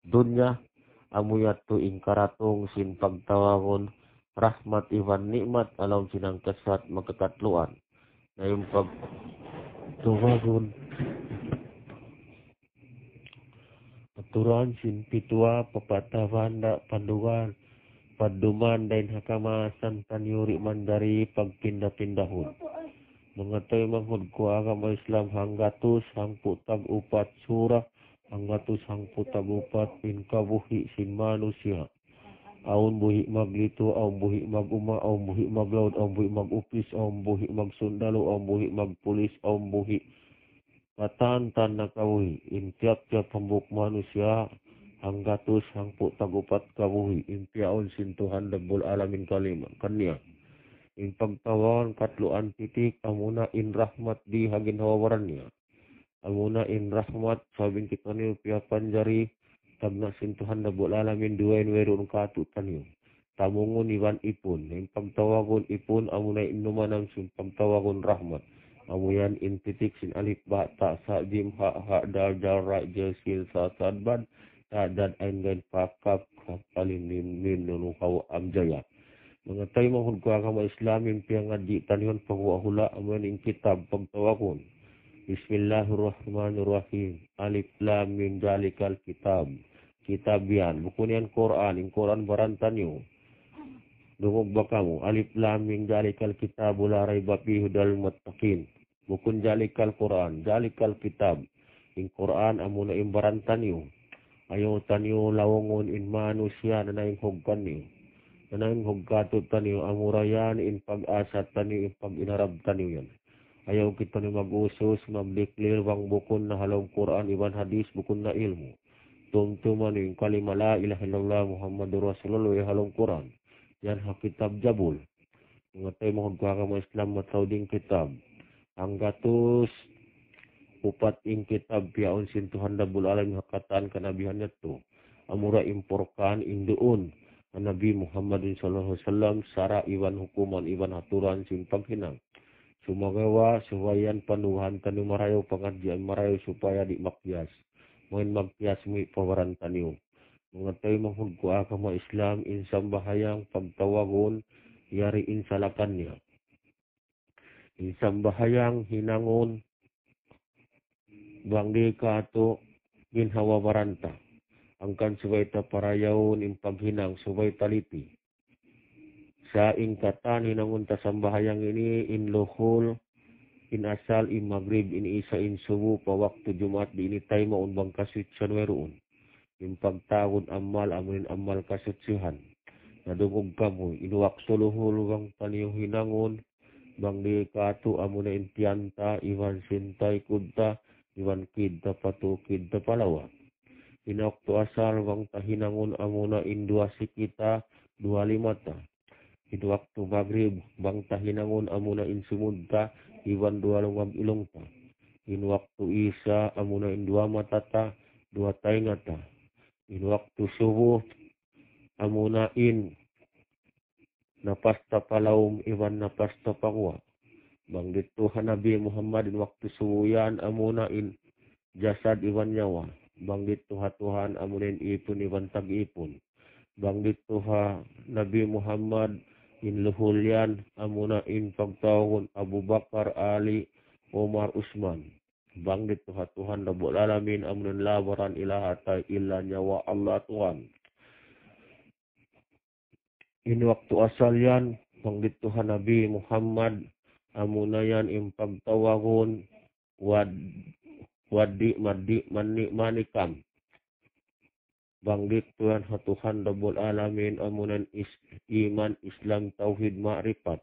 dunya, amu yadtu in karatung sin pagtawagun rahmat iban nikmat ha lawm sin hangka saat makakatluan. Na in pagtawagun aturan sin pituwa, papataban da pandugan, padduman dayn ha kamaasan taniyu di' manjari pagpinda-pindahun. Manga taymanghud ku agama Islam, hanggatus hangpu' tag-upat sura, hanggatus hangpu' tag-upat in kabuhi' sin manusiya'. Awn buhi' maglitu, awn buhi' mag-uma, awn buhi' maglaud, awn buhi' mag-upis, awn buhi' magsundalu, awn buhi' magpulis, awn buhi' katantan na kabuhi'. In tiyap-tiyap hambuuk manusiya', hanggatus hangpu' tag-upat kabuhi'. In piyaawn sin Tuhan Rabbul Alamin kalima, kaniya. In pagtawagun katluan titik, amuna in rahmat di ha ginhawa-baran niya. Amuna in rahmat, sabab in kitaniyu piyapanjari, tagna' sin Tuhan Rabbul Alamin, duwa in wayruun katu'taniyu. Tamungun iban ipun. In pagtawagun ipun, amuna in numanam sin pagtawagun rahmat. Amu yan in titik sin alif, ba, ta, sa, jim, ha, ha, dal, jal, ra, ja, sin, sa, sad, bad, ta, dad, ain, gain, fa, kaf, kaf, alif, mim, mim, nun, nun, ha, wa, am, ja, ya. Manga taymanghud ku agama Islam, in piyangadji' taniyu yan pa guwa' hula', amu yan in kitab pagtawagun. Bismillahirrahmanirrahim. Alif Lam Mim, Zalikal Kitab. Kitab yan. Bukun yan Qur'an. In Qur'an baran taniyu. Dungug ba kamu? Alif Lam Mim, Zalikal Kitabu la rayba fihi, hudal lil muttaqin. Bukun Zalikal Qur'an, Zalikal Kitab. In Qur'an amuna in baran taniyu. Ayaw taniyu laungun in manusiya' nanaynghug kaniyu. Nanaynghug katu'taniyu, amura yan in pag-asa taniyu, in pag-inarap taniyu yan. Ayaw kitaniyu mag-usus, mag-declare bang bukun na ha lawm Qur'an iban hadis, bukun na ilmu'. Tumtuma niyu in kalima la ilaha illallah Muhammadur Rasulullah way ha lawm Qur'an. yan ha kitab Jabul. Manga taymanghud ku agama Islam, mataud in kitab. Hanggatus upat in kitab piyaun sin Tuhan Rabbul Alamin ha katan kanabihan yadtu. Amura in Furqan, in duun ha Nabi Muhammadin sallallahu alayhi wasallam, sara' iban hukuman iban aturan sin paghinang. Sumagawa', subay yan panuhan taniyu marayaw, pangadjian marayaw supaya di' makiyas. Mayan makiyas mi' pa baran taniyu. Manga taymanghud ku agama Islam, in sambahayang pagtawagun, yari in salakan niya. In sambahayang hinangun, bang di' katu' ginhawa-baran ta. Hangkan subay ta parayawun in paghinang, subay taliti. Sa' in katan hinangun ta sambahayang ini, in luhul, in asal, in magrib, in isa, in subu, pa waktu Jumaat, di' ini taymaun bang kasuchian wayruun. In pagtawagun amal, amuin amal kasuchihan. Na dungug kamu, in waktu luhul bang taniyu hinangun, bang di' katu' amuna in tiyan ta, iban sin taykud ta, iban kid ta pa tuu, kid ta pa lawa. In waktu asal bang ta hinangun amuna in duwa siki ta, duwa lima ta. In waktu magrib bang ta hinangun amuna in sumud ta, iban duwa lungag ilung ta. In waktu isa amuna in duwa mata ta, duwa taynga ta. In waktu subu amuna in napas ta pa lawm iban napas ta pa guwa'. Bang didtu ha Nabi Muhammad in waktu subu yan amuna in jasad iban nyawa. Bang didtu ha Tuhan amuna in ipun iban tag-ipun. Bang didtu ha Nabi Muhammad in luhul yan amuna in pagtawagun Abu Bakar, Ali, Umar, Usman. Bang didtu ha Tuhan Rabbul Alamin amuna in la baran ilaha tay illa nyawa Allah Tuhan. In waktu asal yan, bang didtu ha Nabi Muhammad, amuna yan in pagtawagun wad-, waddi maddi manni manikam. Bang didtu yan ha Tuhan Rabbul Alamin, amuna in is-, iman, Islam, tawhid, ma'rifat.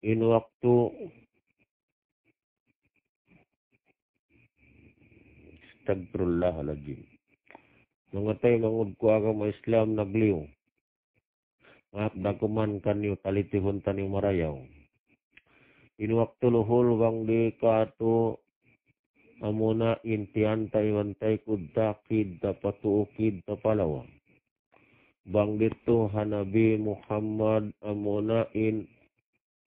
In waktu, astagfirullahaladzim. Manga taymanghud ku agama Islam nagliyu. Maap da kuman kaniyu, talitihun taniyu marayaw. In waktu luhul bang di' katu' amuna in tiyan ta iban taykud ta, kid ta pa tuu, kid ta pa lawa. Bang didtu ha Nabi Muhammad amuna in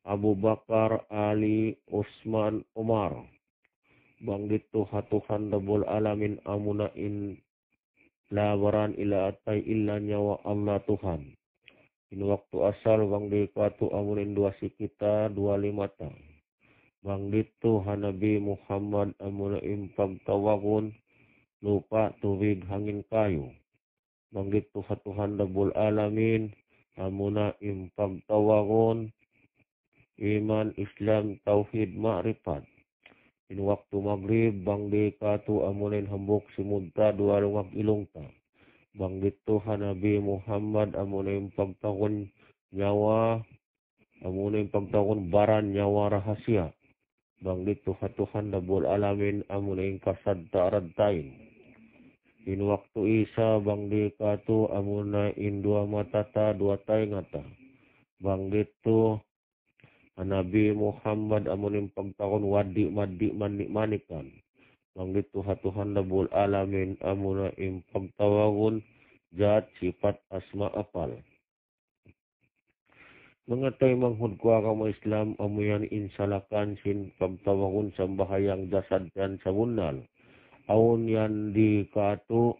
Abu Bakar, Ali, Usman, Umar. Bang didtu ha Tuhan Rabbul Alamin amuna in la baran ilaha tay illa nyawa Allah Tuhan. In waktu asal bang di' katu' amuna in duwa siki ta, duwa lima ta. Bang didtu ha Nabi Muhammad amuna in pagtawagun lupa', tubig, hangin, kayu. Bang didtu ha Tuhan Rabbul Alamin, amuna in pagtawagun iman, Islam, tawhid, ma'rifat. In waktu magrib, bang di' katu' amuna in hambuuk sumud ta, duwa lungag ilung ta. Bang didtu ha Nabi Muhammad, amuna in pagtawagun nyawa, amuna in pagtawagun baran, nyawa, rahasiya. Bang didtu ha Tuhan Rabbul Alamin, amuna in kasadda aradtain. In waktu isa, bang di' katu' amuna in duwa mata ta, duwa taynga ta. Bang didtu ha Nabi Muhammad, amuna in pagtawagun waddi maddi manni manikan. Bang didtu ha Tuhan Rabbul Alamin, amuna in pagtawagun jat sipat asma apal. Manga taymanghud ku agama Islam, amu yan in salakan sin pagtawagun sambahayang jasad yan sabunnal. Awn yan di' katu',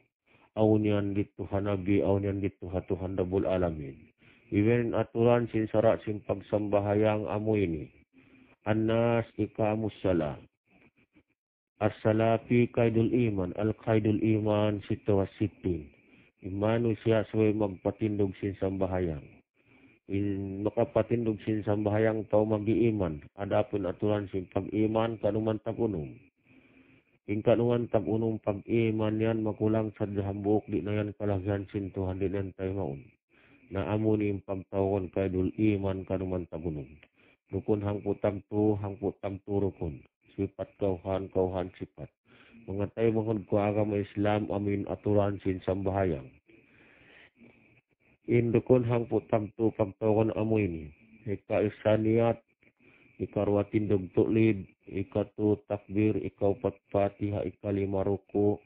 awn yan didtu ha Nabi, awn yan didtu ha Tuhan Rabbul Alamin. Iban aturan sin sara' sin pagsambahayang amu ini. An-nas iqamus salah. As-salah fi qaidul iman, al-qaidul iman sittun wa sittun. In manusiya' subay magpatindug sin sambahayang. In makapatindug sin sambahayang tau mag-iiman, adapun aturan sin pag-iman kanuman tag-unum. In kanuman tag-unum pag-iman yan makulang sadja hambuuk, di' na yan kalagihan sin Tuhan, di' na yan taymaun. Na amu ini in pagtawagun qaidul iman kanuman tag-unum. Rukun hangpu' tagtu, hangpu' tagtu rukun. Sipat kawhaan, kawhaan sipat. Manga taymanghud ku agama Islam, amu in aturan sin sambahayang. In rukun hangpu' tamtu pagtawagun amu ini. Hika isa niyat, hika duwa tindug tulid, hika tu takbir, hika upat Fatiha, hika lima ruku',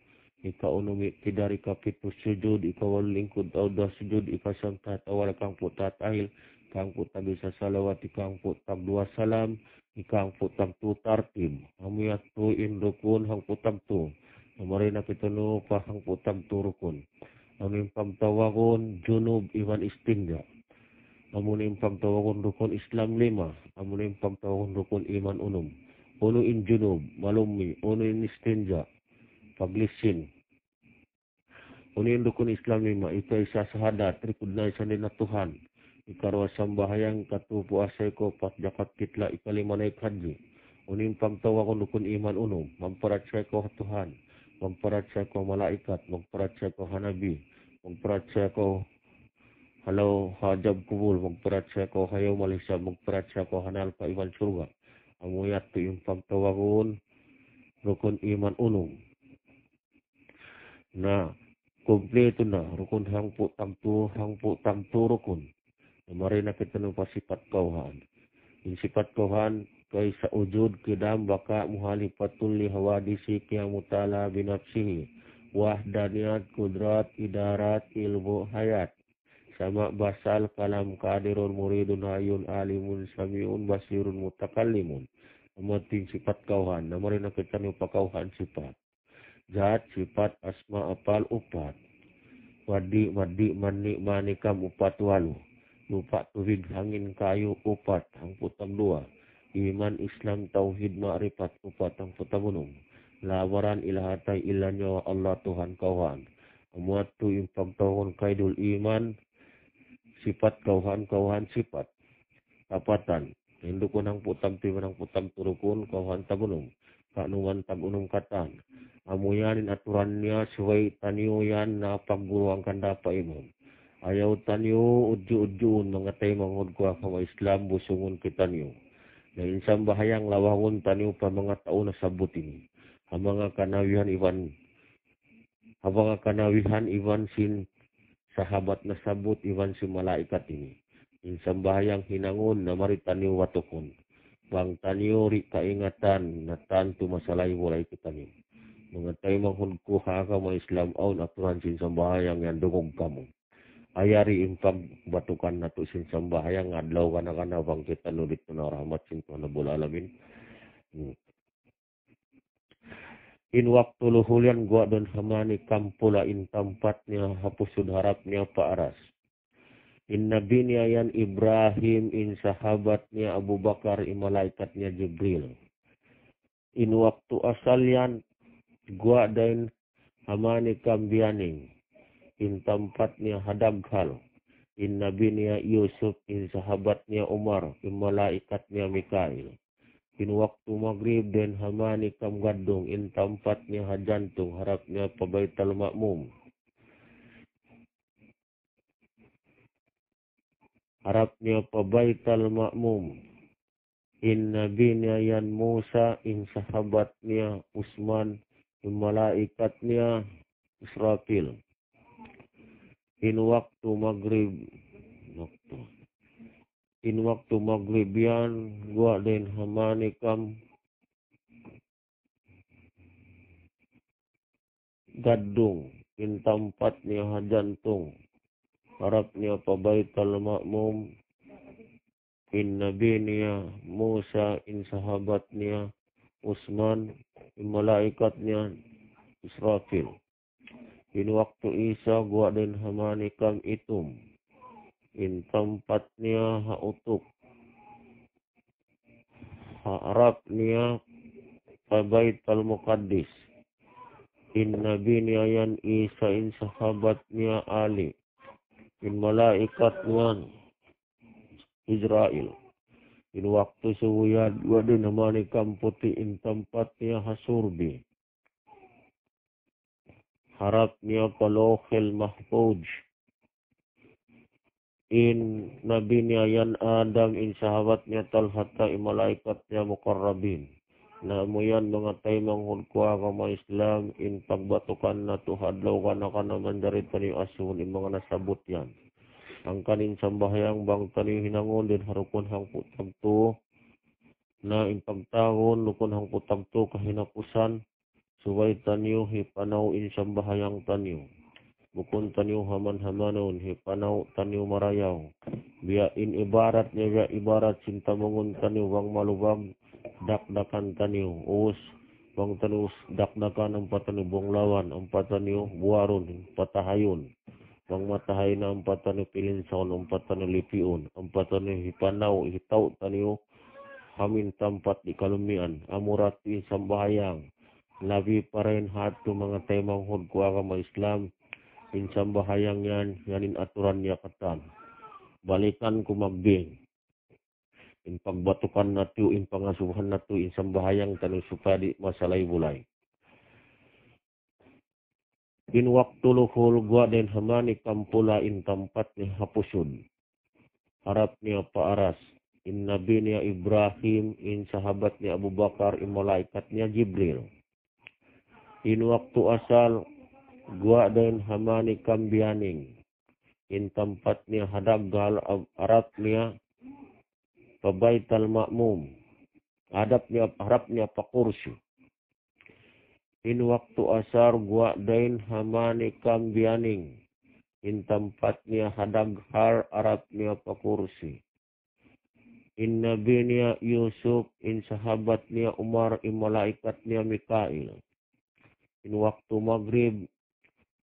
hika unum i'tidal, hika pitu sujud, hika walu lingkud tau duwa sujud, hika siyam tahat awal, hika hangpu' tahat akhir, hika hangpu' tag isa salawat, hika hangpu' tag duwa salam, hika hangpu' tag tu tartib. Amu yadtu in rukun hangpu' tag tu. Na mari na kitaniyu pa hangpu' tag tu rukun. Amu in pagtawagun junub iban istinja. Amu in pagtawagun rukun Islam lima. Amu in pagtawagun rukun iman unum. Unu in junub, malummi, unu in istinja, paglisin. Unu in rukun Islam lima, hika isa sahadat, recognize niya na Tuhan. Hika duwa sambahayang, hika tu puasa, hika upat jakat fitla, hika lima naik haji. Unu in pagtawagun rukun iman unum, magparachaya kaw ha Tuhan, magparachaya kaw ha malaikat, magparachaya kaw ha nabi, magparachaya kaw ha law ha ajab kubul, magparachaya kaw ha yawmal hisab, magparachaya kaw ha narka' iban surga'. Amu yadtu in pagtawagun rukun iman unum. Na, kumpletu na, rukun hangpu' tag tu, hangpu' tag tu rukun. Na mari na kitaniyu pa sipat kawhaan. In sipat kawhaan, hika isa wujud, qidam, baqa', mukhalifatun li hawadisi, qiyamu ta'ala bi nafsihi, wahdaniyat, qudrat, idarat, ilmu, hayat. Sama', basar, kalam, qadirun, muridun, hayyun, alimun, sami'un, basirun, mutakallimun. Amu yadtu in sipat kawhaan. Na mari na kitaniyu pa kawhaan sipat. Zat, sipat, asma, apal, upat. Wadi', madi', mani', mani', kam, upat, walu. Lupa', tubig, hangin, kayu, upat, hangpu' tag duwa. Iman, Islam, tawhid, ma'rifat, upat, hangpu' tag unum. Labaran, ilaha, tay, illa, nyawa, Allah, Tuhan, kawhaan. Amu yadtu in pagtawagun qaidul iman, sipat kawhaan, kawhaan sipat. Kapatan. In rukun hangpu' tag tu iban hangpu' tag tu rukun, kawhaan tag unum. Kaunuman tag unum katan. Amu yan in aturan niya, subay taniyu yan na pagguruan kanda pa imam. Ayaw taniyu udju-udjuun, manga taymanghud ku ha agama Islam, busungun kitaniyu. Na in sambahayang lawagun taniyu pa manga tau nasabbut ini. Ha manga kanabihan iban, ha manga kanabihan iban sin sahabat nasabbut iban sin malaikat ini. In sambahayang hinangun na mari taniyu batukun. Bang taniyu di' kaingatan na tantu masalay-bulay kitaniyu. Manga taymanghud ku ha agama Islam, awn aturan sin sambahayang yan dungug kamu. Ayari in pagbatukan natu' sin sambahayang adlaw kana-kana bang kitaniyu didtu na rahmat sin Tuhan Rabbul Alamin. Hmm. In waktu luhul yan guwa' dayn ha mani kam pula in tampat niya ha pusud harap niya pa aras. In nabi niya yan Ibrahim, in sahabat niya Abu Bakar, in malaikat niya Jibril. In waktu asal yan guwa' dayn ha mani kam biyaning, in tampat niya ha daghal. In nabi niya Yusuf, in sahabat niya Umar, in malaikat niya Mikail. In waktu magrib dayn ha mani kam gaddung, in tampat niya ha jantung, harap niya pa Baital Ma'mum. Harap niya pa Baital Ma'mum. In nabi niya yan Musa, in sahabat niya Usman, in malaikat niya Israfil. In waktu magrib, waktu. In waktu magrib yan, guwa' dayn ha mani kam gaddung, in tampat niya ha jantung, harap niya pa Baital Ma'mum, in nabi niya Musa, in sahabat niya Usman, in malaikat niya Israfil. In waktu Isa guwa' dayn ha mani kam itum. In tampat niya ha utuk. Harap niya pa Baital Muqaddis. In nabi niya yan Isa, in sahabat niya Ali. In malaikat niya Israil. In waktu subuh yan, guwa' dayn ha mani kam puti', in tampat niya ha surbi. Harap niya pa Lawhil Mahfuz. In nabi niya yan Adam, in sahabat niya Talhata, in malaikat niya Muqarrabin. Na amu yan manga taymanghud ku ha agama Islam, in pagbatukan natu' ha adlaw kana-kana manjari taniyu asubuhun in manga nasabbut yan. Hangkan in sambahayang bang taniyu hinangun dayn ha rukun hangpu' tagtu, na in pagtawagun rukun hangpu' tagtu kahinapusan, subay taniyu hipanaw in sambahayang taniyu. Bukun taniyu haman-hamanun, hipanaw taniyu marayaw. Biya' in ibarat niya, biya' ibarat sin tamungun taniyu bang malubag, dakdakan taniyu. Ubus, bang taniyu dakdakan, ampa taniyu bunglawan, ampa taniyu buwarun, patahayun. Bang matahay na, ampa taniyu pilinsaun, ampa taniyu lipiun, ampa taniyu hipanaw, hitaw taniyu ha amu in tampat di' kalumian. Amura tuud in sambahayang. Labi pa dayn ha yadtu, manga taymanghud ku agama Islam, in sambahayang yan, yan in aturan niya katan. Balikan ku magbing. In pagbatukan natu', in pangasubuhan natu', in sambahayang taniyu supaya di' masalay-bulay. In waktu luhul guwa' dayn ha manikam pula in tampat niya ha pusud. Harap niya pa aras. In Nabi niya Ibrahim, in sahabat niya Abu Bakar, in malaikat niya Jibril. In waktu asal guwa' dayn ha manikam biyaning. In tampat niya ha daggal, ab-, harap niya pa Baital Ma'mum. Hadap niya, harap niya pa kursi. In waktu asar guwa' dayn ha manikam biyaning. In tampat niya ha daghal, harap niya pa kursi. In Nabi niya Yusuf, in sahabat niya Umar, in malaikat niya Mikail. In waktu magrib,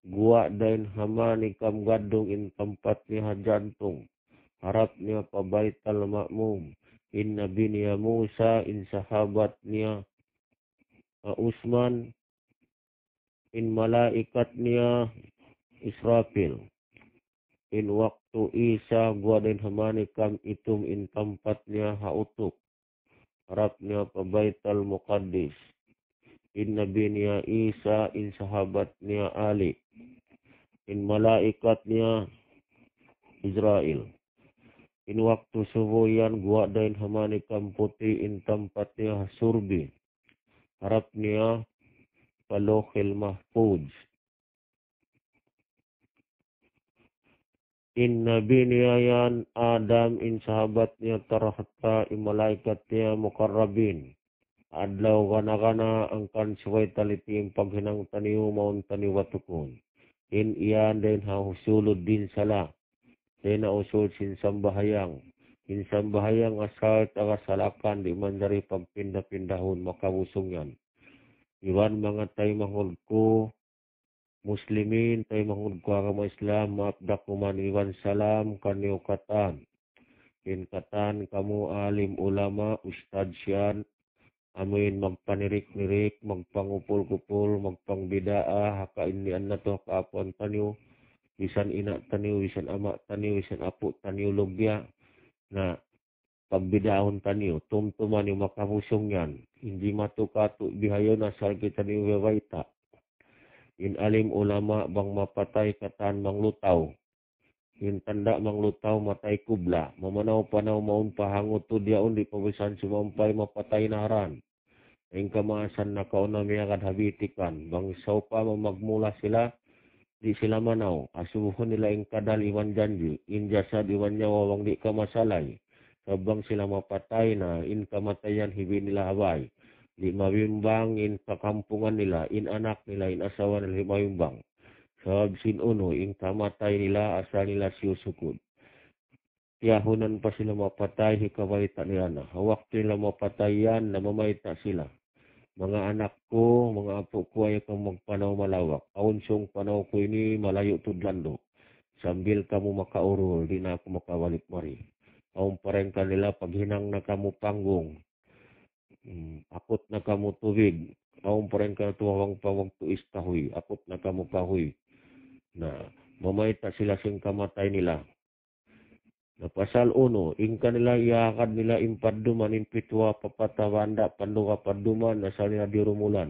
guwa' dayn ha manikam gaddung, in tampat niya ha jantung. Harap niya pa Baital Ma'mum. In Nabi niya Musa, in sahabat niya, ah, Usman, in malaikat niya Israfil. In waktu Isa, guwa' dayn ha manikam itum, in tampat niya ha utuk. Harap niya pa Baital Muqaddis. In Nabi niya Isa, in sahabat niya Ali. In malaikat niya Israil. In waktu subuh yan guwa' dayn ha manikam puti, in tampat niya ha surbi. Harap niya pa Lauhil Mahfuz. In Nabi niya yan Adam, in sahabat niya Tarhata, in malaikat niya Mukarrabin. Adlaw gana-gana hangkan subay taliti in paghinang taniyu, mawn taniyu batukun. In yan dayn ha usuluddin sala. Dayn ha usul sin sambahayang. In sambahayang asal taga salakan, di' manjari pagpinda-pindahun, makabusung yan. Iban manga taymanghud ku, Muslimin, taymanghud ku agama Islam, maap da kuman iban salam kaniyu katan. In katan kamu alim ulama, ustad siyan, amuin magpanirik-nirik, magpangupul-kupul, magpangbidaa, ha kainnian natu', ha kaapuan taniyu, bisan ina' taniyu, bisan ama' taniyu, bisan apu' taniyu lugya. Na, pagbidahun taniyu, tumtuma niyu makabusung yan. Hindi matu katu' bihaun asal kitaniyu babayta'. In alim ulama bang mapatay katan manglutaw. In tanda' manglutaw matay kubla. Mamanaw-panaw mawn pa hangutud yaun di' pa bisan sumampay mapatay na haran. In kamaasan nakauna miyagad ha bitikan. Bang sawpama magmula sila, di' sila manaw. Asubuhun nila in kadal iban janji', in jasad iban nyawa bang di' kamasalay. Sabab bang sila mapatay na, in kamatayan hibi' nila ha bay. Di' mabimbang in kakampungan nila, in anak nila, in asawa nila, di' mabimbang. Sabab sin unu, in kamatay nila, asal nila siyusukud. Tiyahunan pa sila mapatay, hikabayta' nila na. Ha waktu nila mapatay yan, namamayta' sila. Manga anak ku, manga apu' ku, ayaw kamu magpanaw malawak. Awn sung panaw ku ini, malayu' tuud landu'. Sambil kamu makaurul, di' na aku makabalik mari. Awn pa dayn kanila, paghinang na kamu panggung. Hmm, akut na kamu tubig. Awn pa dayn kanila tumawag pa waktu istahuy. Akut na kamu kahuy. Na, mamayta' sila sin kamatay nila. Na pasal unu, in kanila iyagad nila in padduman, in pituwa pa pata banda' panduga padduman, asal nila di' rumulan.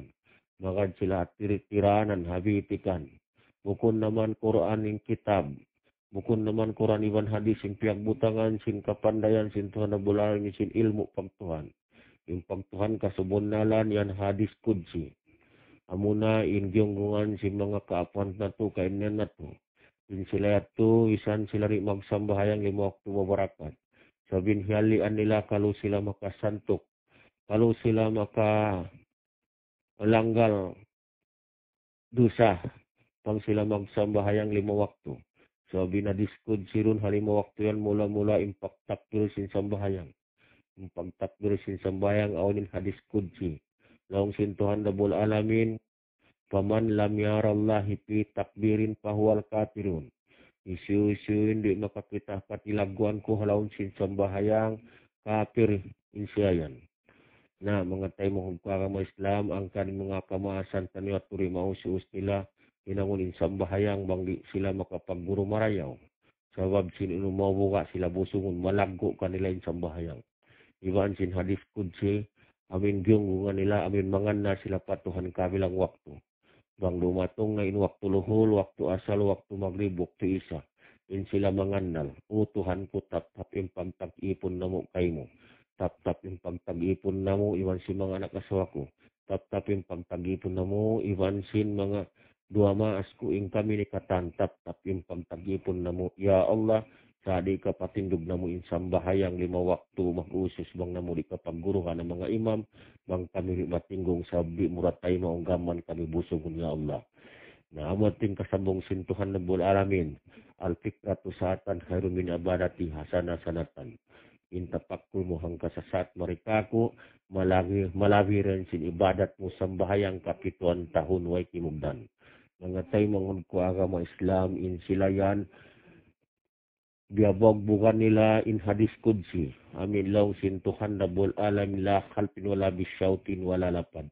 Magad sila tiri-tiranan ha bitikan. Bukun naman Qur'an in kitab. Bukun naman Qur'an iban hadis in piyagbutangan sin kapandayan sin Tuhan Rabbul Alamin sin ilmu' pagtuhan. In pagtuhan kasubunnalan yan hadis qudsi. Amuna in giyunggungan sin manga kaapuan natu', kainnian natu'. In sila yadtu, misan sila di' magsambahayang lima waktu mabarakat. Sabab in hiyalian nila kalu sila makasantuk, kalu sila maka langgal dusa, bang sila magsambahayang lima waktu. Sabab in hadis qudsi duun ha lima waktu yan mula-mula in pagtakbir sin sambahayang. In pagtakbir sin sambahayang awn in hadis qudsi. Laung sin Tuhan Rabbul Alamin, فمن لم ير الله في تكبير فهو كافر. Hisiyu-siyu in di' makakita' ha katilagguan ku ha lawm sin sambahayang, kapir in siya yan. Na, manga taymanghud ku agama Islam, hangkan manga kamaasan taniyu yadtu di' maus-us nila hinangun in sambahayang bang di' sila makapagguru marayaw. Sabab sin unu, mabuga' sila busungun, malaggu' kanila in sambahayang. Iban sin hadis qudsi, amin giyunggungan nila, amin mangannal sila pa Tuhan kabilang waktu. Bang dumatung na in waktu luhul, waktu asal, waktu magrib, waktu isa, in sila mangannal, "O Tuhan ku, taptap in pagtag-ipun namu' kaymu. Taptap in pagtag-ipun namu' iban sin manga anak asawa ku. Taptap in pagtag-ipun namu' iban sin manga duwa maas ku in kami ni katan. Taptap in pagtag-ipun namu', ya Allah, sa' di' kapatindug namu' in sambahayang lima waktu, mag-usus bang namu' di' kapagguruhan in manga imam, bang kami di' matindug sabab di' mu da taymaun, gam mayan kami busungun, ya Allah." Na, amu yadtu in kasambung sin Tuhan Rabbul Alamin, الفكرة ساعة خير من عبادة ألف سنة. In tapakkul mu hangka saat mari kāku', malabi, malabi dayn sin ibadat mu sambahayang kapituan tahun way kimugdan. Manga taymanghud ku agama Islam, in sila yan, biyabagbugan nila in hadis qudsi. Amin laung sin Tuhan Rabbul Alamin, لا بخلف ولا بصوت ولا لفظ.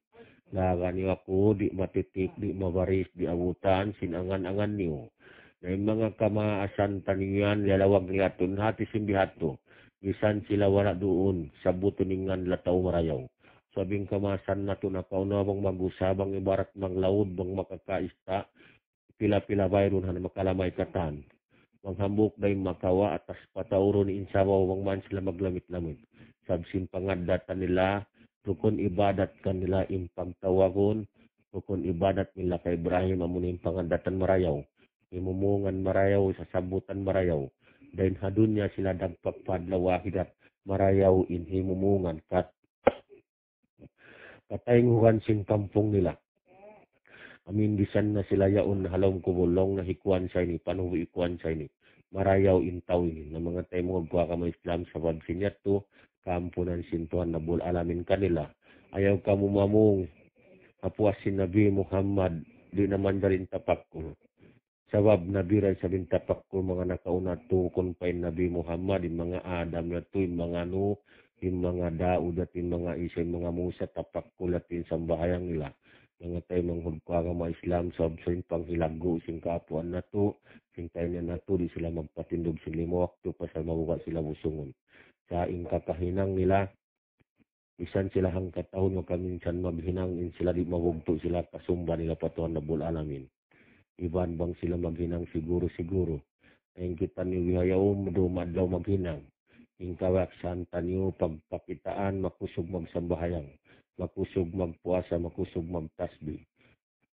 Laga niyu aku, di' matitik, di' mabaris, di' abutan sin angan-angan niyu. Na in manga kamaasan taniyu yan, lalawag nila yadtu, hati sin biya' hādtu. Misan sila wala' duun, sabbutun in ngan nila tau marayaw. Sabab in kamaasan natu' nakauna bang mag-usaha, bang ibarat bang laud, bang makakaista, pila-pila bayrun han makalamay katan. Bang hambuuk da in makawa' atas pataurun in sabaw bang man sila maglamit-lamit. Sabab sin pangaddatan nila, rukun ibadat kanila in pagtawagun, rukun ibadat nila kan Ibrahim amu in pangaddatan marayaw. Himumungan marayaw, sasabbutan marayaw. Dayn ha dunya sila dagpak pa adlaw akhirat, marayaw in himumungan kat katayngugan sin kampung nila. Amin bisan na sila yaun ha lawm kubul, laung na hi kuwan sa ini, panubu' hi kuwan sa ini. Marayaw in tau ini. Na manga taymanghud ku agama Islam, sabab sin yadtu, kaampunan sin Tuhan Rabbul Alamin kanila. Ayaw kamu mamung ha puas sin Nabi Muhammad, di' na manjari in tapakkul. Sabab Nabi da isab in tapakkul, manga nakauna tukun pa in Nabi Muhammad, in manga Adam yadtu, in manga Nuh, in manga Daud yadtu, in manga Isa, in manga Musa, tapakkul yadtu in sambahayang nila. Manga taymanghud ku agama Islam, sabab sin panghilaggu' sin kaapuan natu', sin kainan natu', di' sila magpatindug sin lima waktu pasal mabuga' sila busungun. Sa' in kakahinang nila, misan sila hangka tahun makaminsan maghinang, in sila di' mabugtu' sila kasumba nila pa Tuhan Rabbul Alamin. Iban bang sila maghinang siguru-siguru. In kitaniyu bihaun, dum adlaw maghinang. In kawaksaan taniyu pagpakitaan, makusug magsambahayang, makusug magpuasa, makusug magtasbih.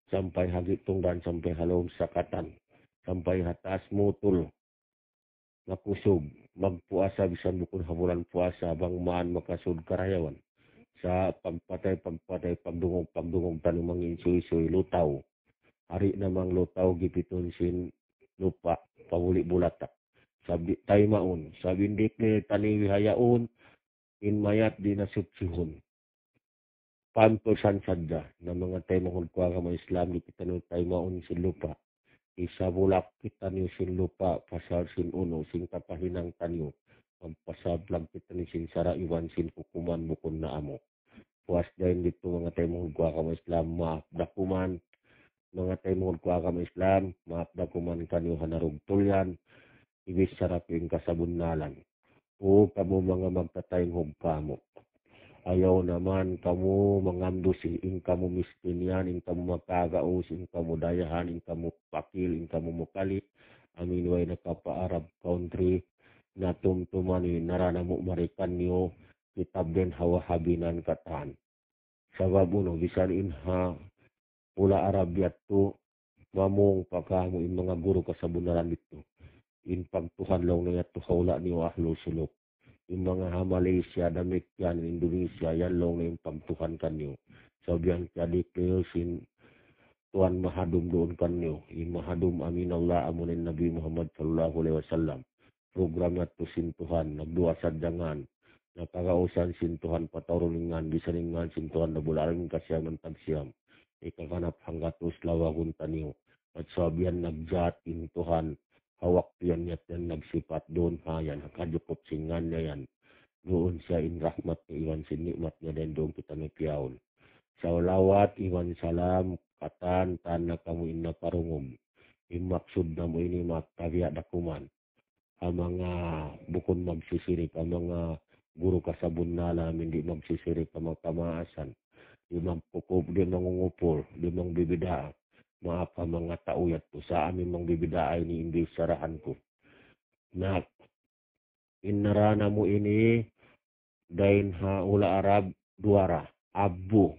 Sampay ha gi'tungan, sampay ha lawm sakatan, sampay ha taas mutul. Makusug magpuasa, bisan bukun ha bulan puasa, bang man makasud karayawan. Sa' pagpatay, pagpatay, pagdungug, pagdungug taniyu manginsuy-suy, lutaw. Ari na mang lutaw, gipitun sin lupa', pabuli' bulatak. Sabab di' taymaun, sabab in di' taniyu bihaun, in mayat di' na suchihun. Pampasan sadja, na manga taymanghud ku agama Islam, di' kitaniyu taymaun sin lupa'. Isabulak kitaniyu sin lupa', pasal sin unu, sin kapahinang taniyu. Magpasablag kitaniyu sin sara' iban sin hukuman bukun na amu. Puas dayn ditu manga taymanghud ku agama Islam, maap da kuman. Manga taymanghud ku agama Islam, maap da kuman kaniyu ha narugtul yan. Ibichara ku in kasabunnalan. O kamu manga magtataynghug kamu. Ayaw na man kamu mangandusi, in kamu miskin yan, in kamu makagaus, in kamu dayahan, in kamu pakil, in kamu mukali. Amin way na ka pa Arab country, natumtuman in nara namu' mari kaniyu, kitab dayn ha Wahabi nan katan. Sabab unu, bisan in ha pula Arab yadtu, Mamung pa kamu in manga guru kasabunnalan ditu. In pagtuhan laung niya tu ha hula' niyu ahlul suluk. In manga ha Malaysia, damikkiyan Indonesia, yan laung niya in pagtuhan kaniyu. Sabab yan kiyadikil sin Tuhan mahadum duun kaniyu. In mahadum amin Allah amun in Nabi Muhammad sallallahu alayhi wasallam. Program yadtu sin Tuhan, nagduwa sadja ngan. Nakagausan sin Tuhan pataurun in ngan, bisan in ngan sin Tuhan Rabbul Alamin kasiyaman tagsiyam. Ikaganap hanggatus lawagun taniyu. At sabab yan nagjat in Tuhan, ha waktu yan niyat yan nagsipat duun ha yan, ha kajukup sin ngan niya yan. Duun siya in rahmat niya iban sin nikmat niya dayn duun kitaniyu piyaun. Salawat iban salam katan-katan na kamu in nakarungug. In maksud namu' ini magtabiya' da kuman. Ha manga bukun magsisirik, ha manga guru kasabunnalan, amu in di' magsisirik, ha manga kamaasan. Di' magkukup, di' mangungupul, di' mangbibidaa. Maap ha manga tau yadtu. Sa' amu in mangbibidaa ini in biyussarahan ku. Na, in nara namu' ini, dayn ha hula' Arab, duwa ra, abbu.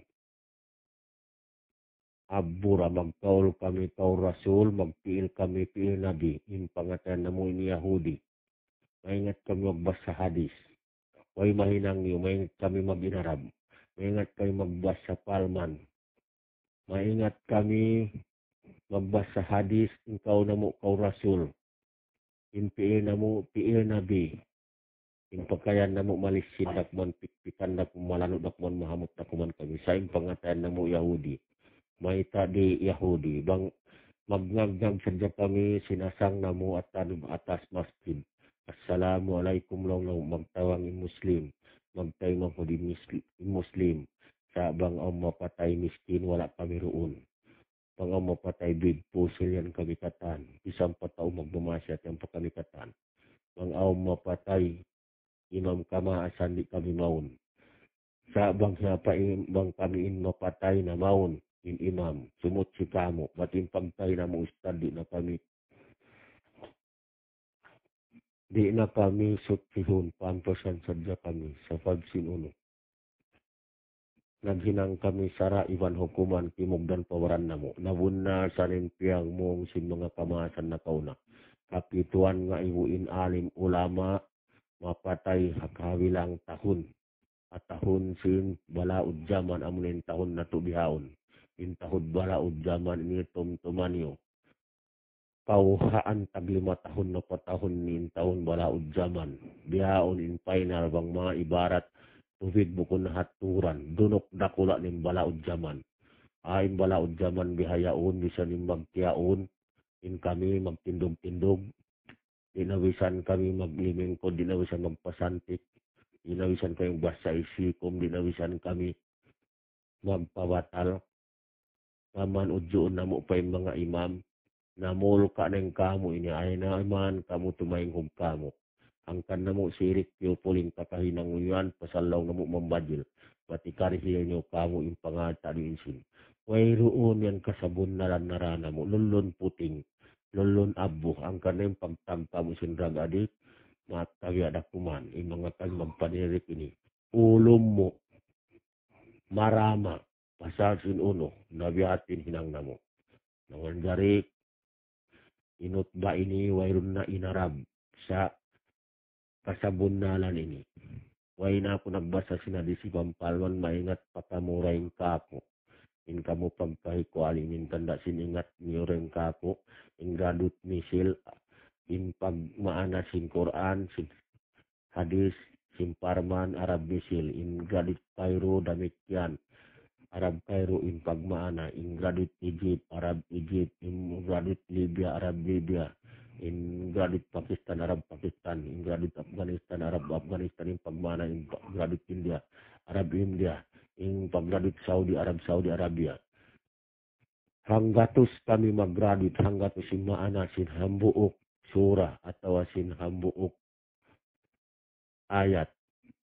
Abbu ra, magkaul kami kaul Rasul, magpiil kami piil Nabi, in pangatayan namu' ini Yahudi. Maingat kami magbasa hadis. Way mahinang niyu, maingat kami mag-inarab. Maingat kami magbasa palman. Maingat kami magbasa hadis, in kaul namu' kaul Rasul. In piil namu', piil Nabi. In pakayan namu' malisin da kuman, pikpikan da kuman, malanu' da kuman, mahamut da kuman kami. Sa' in pangatayan namu' Yahudi. Mayta' di' Yahudi. Bang magngagngag sadja kami, sinasang namu' atas, atas masjid. Assalamu alaykum laung namu', magtawang in Muslim. Magtaymanghud in Musli-, in Muslim. Sa' bang awn mapatay miskin, wala' kami duun. Bang awn mapatay big pusil yan kami katan. Bisan pa tau magmamasiat yan pa kami katan. Bang awn mapatay imam kamaasan di' kami mawn. Sa' bang siya pa in, bang kami in mapatay na mawn in imam. Sumutsi kamu. Bat in pagtahi namu' ustad di' na kami Di' na kami sutsihun, pampasan sadja kami, sabab sin unu. Naghinang kami sara' iban hukuman kimugdan pa baran namu'. Nabunnal sa in piyagmung sin manga kamaasan nakauna. Kapituan ngaibu in alim ulama mapatay ha kabilang tahun. Ha tahun sin balaud jaman amu in tahun natu' bihaun. In tahun balaud jaman ini tumtuma niyu. Kauhaan tag lima tahun na pa tahun in tahun balaud jaman. Bihaun in final bang manga ibarat tubig bukun na ha turan. Dunuk dakula' in balaud jaman. Ay, in balaud jaman bihaun, bisan in magtiyaun, in kami magtindug-tindug. Di' na bisan kami maglimingkud, di' na bisan magpasantik. Di' na bisan kami magbasa isikum, di' na bisan kami magpabatal. Aman udjuun namu' pa in manga imam, namulka' na in kamu ini, ay na iman kamu tumainghug kamu. Hangkan namu' sirik piyupul in kakahinang yan, pasal laung namu' mambajil. Bat ikarihil niyu kamu in pangalta' di' insin. Wayruun yan kasabunnalan nara namu', lullun puting, lullun abbu, hangkan na in pagtag kamu sin drug addict, magtabiya' da kuman, in manga tag magpanirik ini. Ulum mu, marama, pasal sin unu, nabihatin hinang namu'. Nangan jari, in utba ini wayruun na inarab sa' kasabunnalan ini. Way na aku nagbasa sin hadis iban palman, maingat pa kamu dayn kāku'. In kamu pagkahi ku alim, in tanda' sin ingat niyu dayn kāku', in Gradut Misil, in pagmaana sin Qur'an, sin hadis, sin parman, Arab Misil, in Gradut Cairo, damikkiyan, Arab Cairo, in pagmaana, in Gradut Egypt, Arab Egypt, in Gradut Libya, Arab Libya, in Gradut Pakistan, Arab Pakistan, in Gradut Afghanistan, Arab Afghanistan, in pagmaana, in pa-, Gradut India, Arab India, in pagradut Saudi, Arab Saudi Arabia. Hanggatus kami magradut, hanggatus in maana sin hambuuk surah atawa sin hambuuk ayat.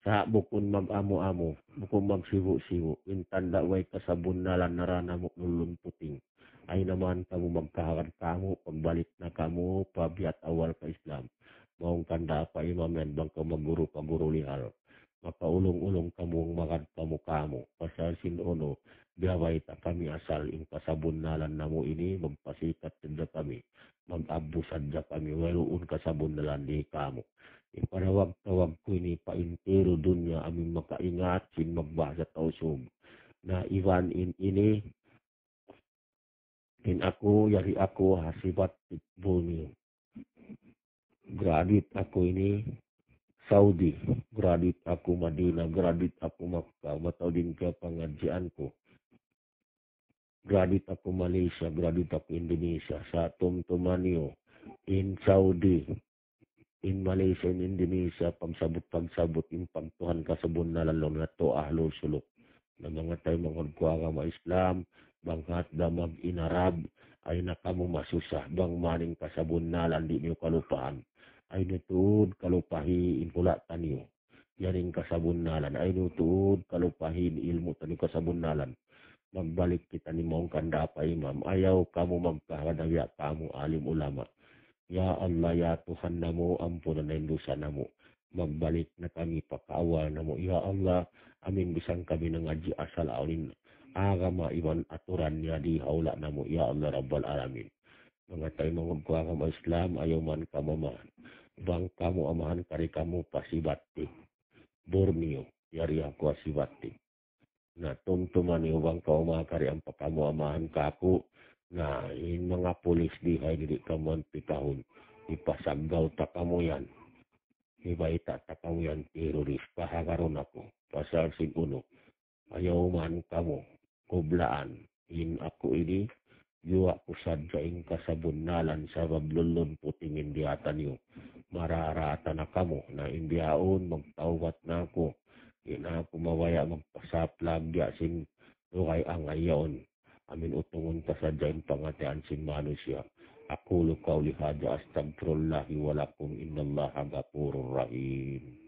Sa' bukun mag-amu-amu, bukun magsibu'-sibu'. In tanda' way kasabunnalan nara namu' lullun puting. Ay na man kamu magkahagad kamu, pagbalik na kamu pa biya' awal pa Islam. Mawn kanda' pa imam yan, bang kamu magguru pa guru lihal. Makaulung-ulung kamu, magad kamu kamu. Pasal sin unu, Biya' bayta' kami asal in kasabunnalan namu' ini, magpasikat sadja kami, mag-abbu sadja kami, wayruun kasabunnalan di kamu. In panawag-tawag ku ini pa intiru dunya amin makaingat sin magbahasa Tausug. Na iban in ini, in aku, yari aku ha Sibatik Borneo. Graduate aku ini Saudi, graduate aku Madinah, graduate aku Makkah, mataud in kapangadjian ku. Graduate aku Malaysia, graduate aku Indonesia, sa' tumtuma niyu, in Saudi, in Malaysia, in Indonesia, pagsabut-pagsabut, in pagtuhan kasabunnalan laung natu' ahlul suluk. Na manga taymanghud ku agama Islam, bang hat da mag-inarab, ayaw na kamu masusa, bang man in kasabunnalan di' niyu kalupahan. Ayaw niyu tuud kalupahi in hula' taniyu. Yan in kasabunnalan. Ayaw niyu tuud kalupahi in ilmu' taniyu kasabunnalan. Magbalik kita ni mawn kanda pa imam. Ayaw kamu magkahadawiya kamu alim ulama. Ya Allah, ya Tuhan namu', ampunan na in dusa namu'. Magbalik na kami pa kaawal namu'. Ya Allah, amin bisan kami nangadji' asal awn in agama iban aturan niya di ha hula' namu'. Ya Allah Rabbal Alamin. Manga taymanghud ku agama Islam, ayaw man kamu amahan. Bang kamu amahan kari kamu pa Sibatik Borneo, yari aku ha Sibatik. Na tumtuma niyu bang kaw makari ampa kamu amahan kaku', na in manga pulis di ha ini di' kamu ampikahun. Ipasaggaw ta kamu yan. Ibayta' ta kamu yan teroris. Pahagarun aku. Pasal sin unu. Ayaw man kamu kublaan. In aku ini, yuwa' ku sadja in kasabunnalan sabab lullun puting in diyata niyu. Mararaatan na kamu, na in bihaun magtawbat na aku. Di' na aku mabaya' magpasaplag biya' sin lugay angay yaun. Amin utungun ta sadja in pangatayan sin manusiya'. أقول قولي هذا أستغفر الله لي ولكم إن الله غفور رحيم.